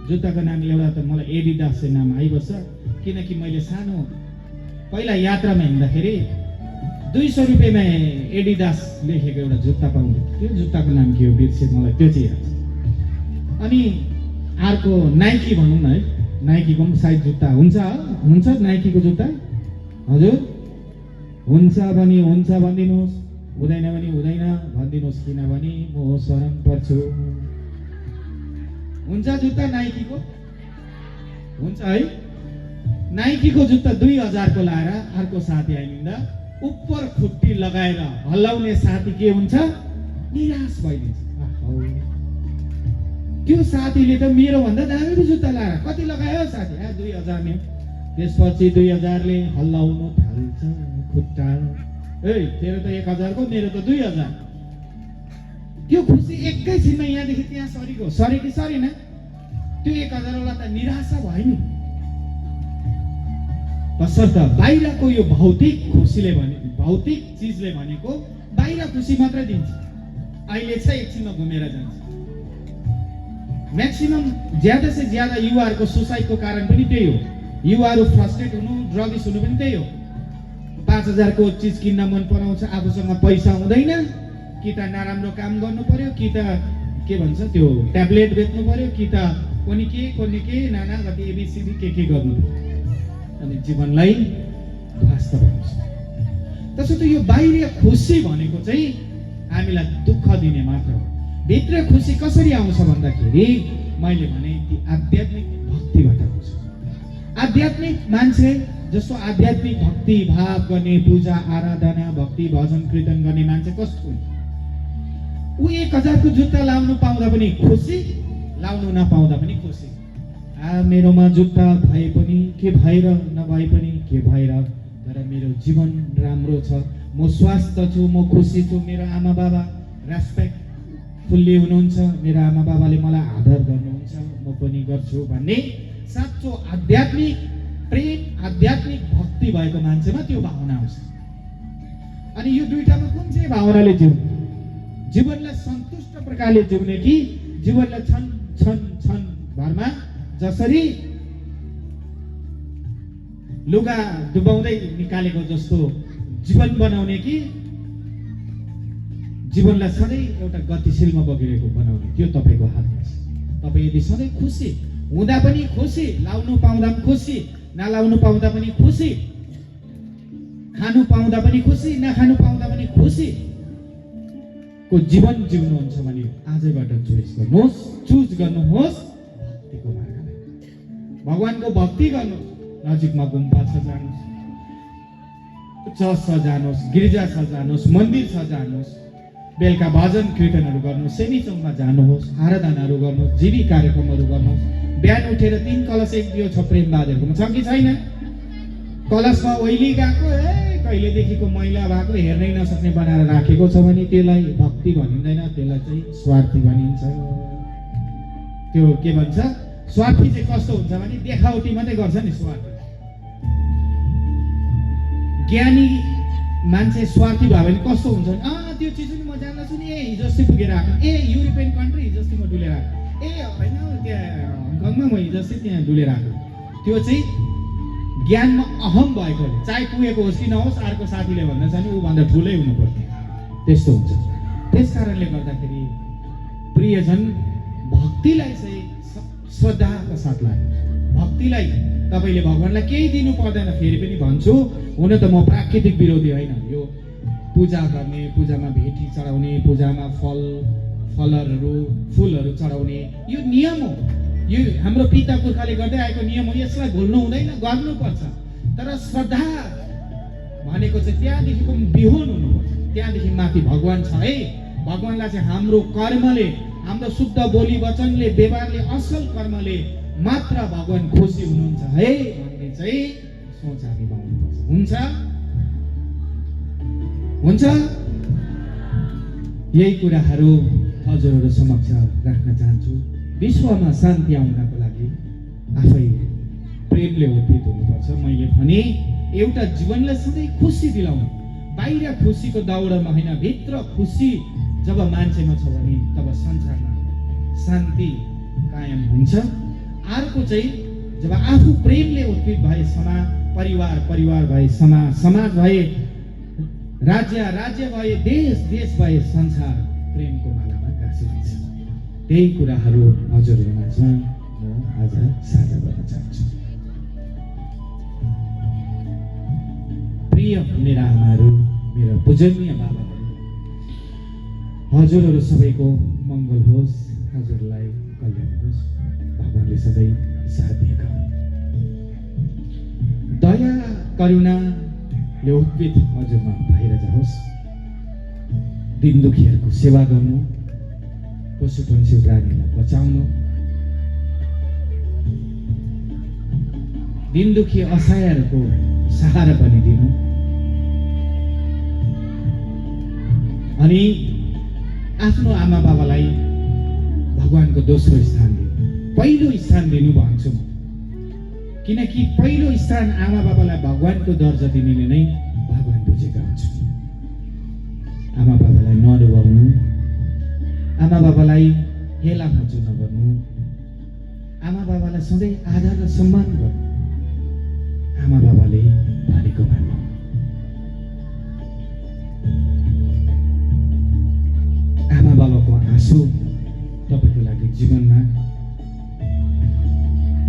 जुत्ताको नाम एउटा त मलाई एडिडास नाम आइबस्छ, किनकि मैले सानो पहिला यात्रामा हिँड्दाखेरि 200 रुपियाँमा एडिडास लेखेको एउटा जुत्ता पाउँथेँ। त्यो जुत्ताको नाम के हो बिर्से, मलाई त्यो चाहिँ याद छ। अनि अर्को नाइकी भनौँ न है, नाइकीको पनि साइज जुत्ता हुन्छ नाइकीको जुत्ता। हजुर हुन्छ भने हुन्छ भनिदिनुहोस्, हुँदैन भने हुँदैन भनिदिनुहोस्, किनभने म शरण पर्छु। हुन्छ जुत्ता नाइकीको हुन्छ है। नाइकीको जुत्ता 2000 को लाएर अर्को साथी आइदिँदा उपर खुट्टी लगाएर हल्लाउने साथी के हुन्छ, निराश भइदिन्छ। त्यो साथीले त मेरो भन्दा दामी जुत्ता लगाएर कति लगायो साथी, 2000 नि। त्यसपछि 2000 ले हल्लाउनु थाल्छ खुट्टा, ए तेरो त 1000 को, मेरो त 2000। त्यो खुसी एकैछिनमा यहाँदेखि त्यहाँ सरेको, सरे कि सरेन? त्यो 1000 वाला त निराशा भयो नि। तसर्थ बाहिरको यो भौतिक खुसीले भने, भौतिक चिजले भनेको बाहिर खुसी मात्र दिन्छ। अहिले चाहिँ एकछिनमा घुमेर जान्छ। म्याक्सिमम ज्यादा से ज्यादा युवाहरूको सुसाइडको कारण पनि त्यही हो। युवाहरू फ्रस्ट्रेट हुनु, ड्रगिस हुनु पनि त्यही हो। 5000 को चिज किन्न मन पराउँछ, आफूसँग पैसा हुँदैन, कि त नराम्रो काम गर्नु पर्यो, कि त के भन्छ त्यो ट्याब्लेट बेच्नु पर्यो, कि त कोनी के नाना गति एबिसिडी के गर्नु पर्यो, अनि जीवनलाई ध्वस्त बनाउँछ। त्यसो त यो बाहिर खुसी भनेको चाहिँ हामीलाई दुःख दिने मात्र हो। भित्र खुसी कसरी आउँछ भन्दाखेरि मैले भने ती आध्यात्मिक भक्तिबाट आउँछ। आध्यात्मिक मान्छे जस्तो आध्यात्मिक भक्ति भाव गर्ने, पूजा आराधना भक्ति भजन कीर्तन गर्ने मान्छे कस्तो हुन्छ? ऊ 1000 को जुत्ता लाउनु पाउँदा पनि खुसी, लाउनु नपाउँदा पनि खुसी। मेरोमा जुत्ता भए पनि के भएर, नभए पनि के भएर, तर मेरो जीवन राम्रो छ, म स्वस्थ छु, म खुसी छु, मेरो आमा बाबा रेस्पेक्टफुल्ली हुनुहुन्छ, मेरो आमा बाबाले मलाई आदर गर्नुहुन्छ, म पनि गर्छु भन्ने साँचो आध्यात्मिक प्रेम, आध्यात्मिक भक्ति भएको मान्छेमा त्यो भावना आउँछ। अनि यो दुईटामा कुन चाहिँ भावनाले जिउनु? जीवनलाई सन्तुष्ट प्रकारले जिउने कि जीवनलाई छन छन छन भरमा जसरी लुगा डुबाउँदै निकालेको जस्तो जीवन बनाउने कि जीवनलाई सधैँ एउटा गतिशीलमा बगिरहेको बनाउने? त्यो तपाईँको हातमा छ। तपाईँ यदि सधैँ खुसी हुँदा पनि खुसी, लाउनु पाउँदा पनि खुसी, नलाउनु पाउँदा पनि खुसी, खानु पाउँदा पनि खुसी, नखानु पाउँदा पनि खुसी को जीवन जिउनुहुन्छ भने आजैबाट चुज गर्नुहोस् भक्तिको मार्गलाई। भगवानको भक्ति गर्नुहोस्। नजिकमा गुम्बा छ जानुहोस्, चर्च छ जानुहोस्, गिर्जा छ जानुहोस्, मन्दिर छ जानुहोस्, बेलुका भजन कीर्तनहरू गर्नुहोस्, सेमीचौकमा जानुहोस्, आराधनाहरू गर्नुहोस्, जीवी कार्यक्रमहरू गर्नुहोस्। बिहान उठेर 3 कलश 1 दियो छ प्रेम बहादुरकोमा छ कि छैन? कलशमा ओइली गएको, कहिलेदेखिको मैला भएको हेर्नै नसक्ने बनाएर राखेको छ भने त्यसलाई भक्ति भनिँदैन, त्यसलाई चाहिँ स्वार्थी भनिन्छ। त्यो के भन्छ, स्वार्थी चाहिँ कस्तो हुन्छ भने देखावटी मात्रै गर्छ नि स्वार्थी। ज्ञानी मान्छे स्वार्थी भयो भने कस्तो हुन्छ भने त्यो चिज पनि म जान्दछु नि, हिजो अस्ति पुगेर आएको, युरोपियन कन्ट्री हिजो अस्ति म डुलेर आएको, होइन त्यहाँ हङकङमा म हिजो अस्ति त्यहाँ डुलेर आएको। त्यो चाहिँ ज्ञानमा अहम भएकोले, चाहे पुगेको होस् कि नहोस्, अर्को साथीले भन्न छ भने ऊभन्दा ठुलै हुनु पर्थ्यो, त्यस्तो हुन्छ। त्यस कारणले गर्दाखेरि प्रियजन, भक्तिलाई चाहिँ श्रद्धाका साथ लाग्नु। भक्तिलाई तपाईँले भगवान्लाई केही दिनु पर्दैन। फेरि पनि भन्छु, हुन त म प्राकृतिक विरोधी होइन। यो पूजा गर्ने, पूजामा भेटी चढाउने, पूजामा फलहरू फुलहरू चढाउने यो नियम हो। यो हाम्रो पिता पुर्खाले गर्दै आएको नियम हो। यसलाई भुल्नु हुँदैन, गर्नुपर्छ। तर श्रद्धा भनेको चाहिँ त्यहाँदेखिको बिहोन हुनुपर्छ। त्यहाँदेखि माथि भगवान छ है। भगवान्लाई चाहिँ हाम्रो कर्मले, हाम्रो शुद्ध बोली वचनले, व्यवहारले, असल कर्मले मात्र भगवान खुसी हुनुहुन्छ है भन्ने चाहिँ सोच हामी बनाउनुपर्छ। हुन्छ हुन्छ यही कुराहरू हजुरहरू समक्ष राख्न चाहन्छु। विश्वमा शान्ति आउनको लागि आफै प्रेमले ओतप्रोत हुनुपर्छ। मैले भने एउटा जीवनलाई सधैँ खुसी दिलाउने, बाहिर खुसीको दौडमा होइन, भित्र खुसी जब मान्छेमा छ भने तब संसारमा शान्ति कायम हुन्छ। अर्को चाहिँ जब आफू प्रेमले ओतप्रोत भए, परिवार भए, समाज भए, राज्य भए, देश भए, संसार प्रेमको मालामा गाँसिन्छ। त्यही कुराहरू हजुरहरू माझमा म आज साझा गर्न चाहन्छु। प्रिय मेरा आमाहरू, मेरा पूजनीय बाबाहरू, हजुरहरू सबैको मङ्गल होस्, हजुरलाई कल्याण होस्, भगवानले सधैँ साथ दिएका हुन्। दया करुणाले उत्प्रोत हजुरमा भएर जाओस्। दिन दुखीहरूको सेवा गर्नु, पशु पक्षी प्राणीलाई बचाउनु, दिन दुखी असहायहरूको सहारा पनि दिनु, अनि आफ्नो आमा बाबालाई भगवानको दोस्रो स्थान दिनु, पहिलो स्थान दिनु भन्छु म। किनकि पहिलो स्थान आमा बाबालाई भगवानको दर्जा दिनेले नै भगवान बुझेका हुन्छन्। आमा बाबालाई नडुबाउनु, आमा बाबालाई हेला खोचो नगर्नु, आमा बाबालाई सधैँ आदर र सम्मान गर्नु, आमा बाबाले भनेको मान्नु। आमा बाबाको आँसु तपाईँको लागि जीवनमा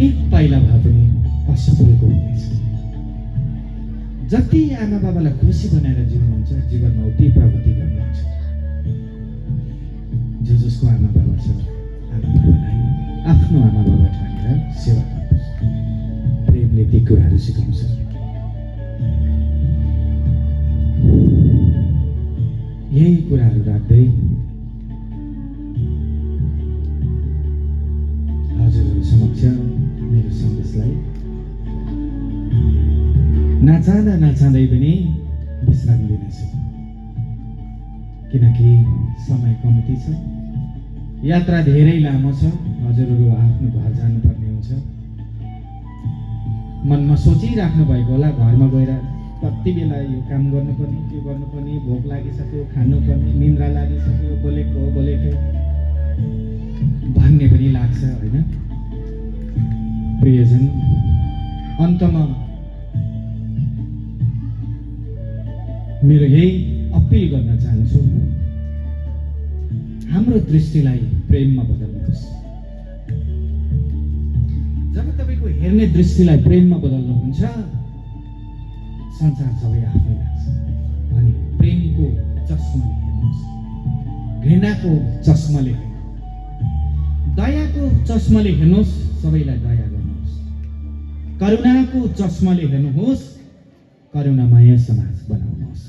एक पाइला भए पनि असफलको हुनेछ। जति आमा बाबालाई खुसी बनाएर जिउनुहुन्छ, जीवनमा उति प्रगति गर्नुहुन्छ। जसको आमा बाबा छ, आमा बाबालाई आफ्नो आमा बाबा ठानेर सेवा गर्नुहोस्। प्रेमले ती कुराहरू सिकाउँछ। यही कुराहरू राख्दै हजुरहरू समक्ष मेरो सन्देशलाई नचाहँदै पनि विश्राम दिनेछु। किनकि समय कम्ती छ, यात्रा धेरै लामो छ। हजुरहरू आफ्नो घर जानुपर्ने हुन्छ। मनमा सोचिराख्नु भएको होला, घरमा गएर कति बेला यो काम गर्नुपर्ने, त्यो गर्नुपर्ने, भोक लागिसक्यो, खानुपर्ने, निन्द्रा लागिसक्यो, बोलेकै भन्ने पनि लाग्छ होइन। प्रियजन, अन्तमा मेरो यही अपिल गर्न चाहन्छु, हाम्रो दृष्टिलाई प्रेममा बदल्नुहोस्। जब तपाईँको हेर्ने दृष्टिलाई प्रेममा बदल्नुहुन्छ, संसार सबै आफ्नै लाग्छ। अनि प्रेमको चस्माले हेर्नुहोस्, घृणाको चस्माले हेर्नुहोस्, दयाको चस्माले हेर्नुहोस्, सबैलाई दया गर्नुहोस्। करुणाको चस्माले हेर्नुहोस्, करुणामय समाज बनाउनुहोस्।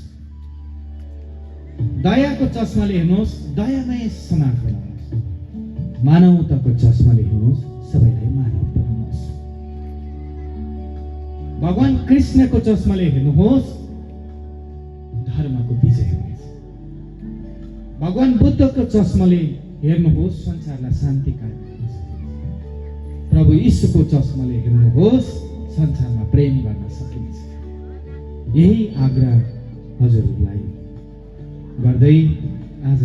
दयाको चस्माले हेर्नुहोस्, दयामय समाज बनाउनुहोस्। मानवताको चस्माले हेर्नुहोस्, सबैलाई मानव बनाउनुहोस्। भगवान कृष्णको चस्माले हेर्नुहोस्, धर्मको विजय हुनेछ। भगवान बुद्धको चस्माले हेर्नुहोस्, संसारलाई शान्ति कायम गर्न सकिन्छ। प्रभु यीशुको चस्माले हेर्नुहोस्, संसारमा प्रेम गर्न सकिन्छ। यही आग्रह हजुरहरूलाई गर्दै आज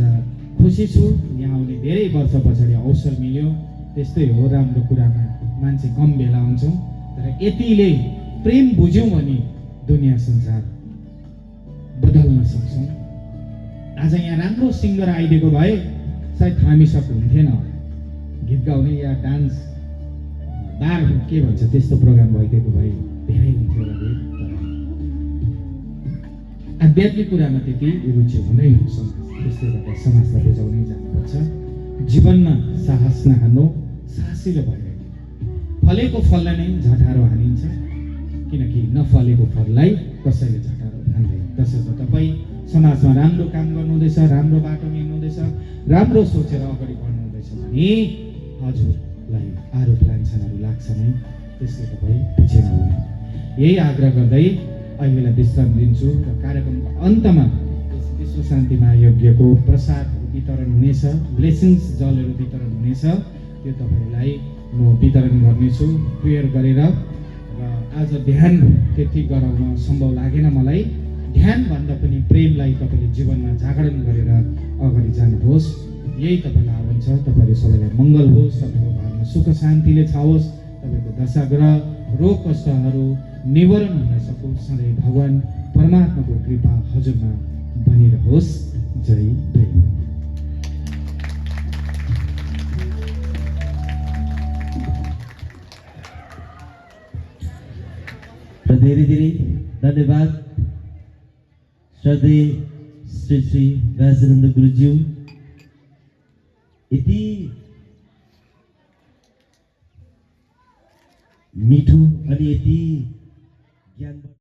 खुसी छु। यहाँ आउने धेरै वर्ष पछाडि अवसर मिल्यो। त्यस्तै हो, राम्रो कुरामा मान्छे कम भेला हुन्छौँ, तर यतिले प्रेम बुझ्यौँ भने दुनियाँ संसार बदल्न सक्छौँ। आज यहाँ राम्रो सिङ्गर आइदिएको भए सायद थामिसक्नु हुन्थेन, गीत गाउने या डान्स बार के भन्छ त्यस्तो प्रोग्राम भइदिएको भए धेरै हुन्थ्यो होला गीत। तर आध्यात्मिक कुरामा त्यति रुचि हुँदैन समाज, त्यसले गर्दा समाजलाई बुझाउनै जानुपर्छ। जीवनमा साहस नहार्नु, साहसिलो भइरहेको फलेको फललाई नै झटारो हानिन्छ, किनकि नफलेको फललाई कसैले झटारो हान्दैन। त्यसर्थ तपाईँ समाजमा राम्रो काम गर्नुहुँदैछ, राम्रो बाटो हिँड्नुहुँदैछ, राम्रो सोचेर अगाडि बढ्नुहुँदैछ भने हजुरलाई आरोप लान्छनहरू लाग्छ नै, त्यसले तपाईँ पछि नहुने। यही आग्रह गर्दै अहिलेलाई विश्राम दिन्छु र कार्यक्रमको अन्तमा विश्व शान्ति महायज्ञको प्रसाद वितरण हुनेछ, ब्लेसिङ्स जलहरू वितरण हुनेछ। त्यो तपाईँहरूलाई म वितरण गर्नेछु प्रेयर गरेर। र आज ध्यान त्यति गराउन सम्भव लागेन मलाई। ध्यानभन्दा पनि प्रेमलाई तपाईँले जीवनमा जागरण गरेर अगाडि जानुहोस्, यही तपाईँलाई आह्वान छ। तपाईँहरू सबैलाई मङ्गल होस्, तपाईँको घरमा सुख शान्तिले छाओस्, तपाईँको दशाग्रह रोग कष्टहरू निवारण हुन सकोस्। सधैँ भगवान परमात्माको कृपा हजुरमा बनिरहोस्। जय प्रेम। धेरै धेरै धन्यवाद श्रद्धेय श्री श्री व्यासानन्द गुरुज्यू। यति मिठो अनि यति ज्ञान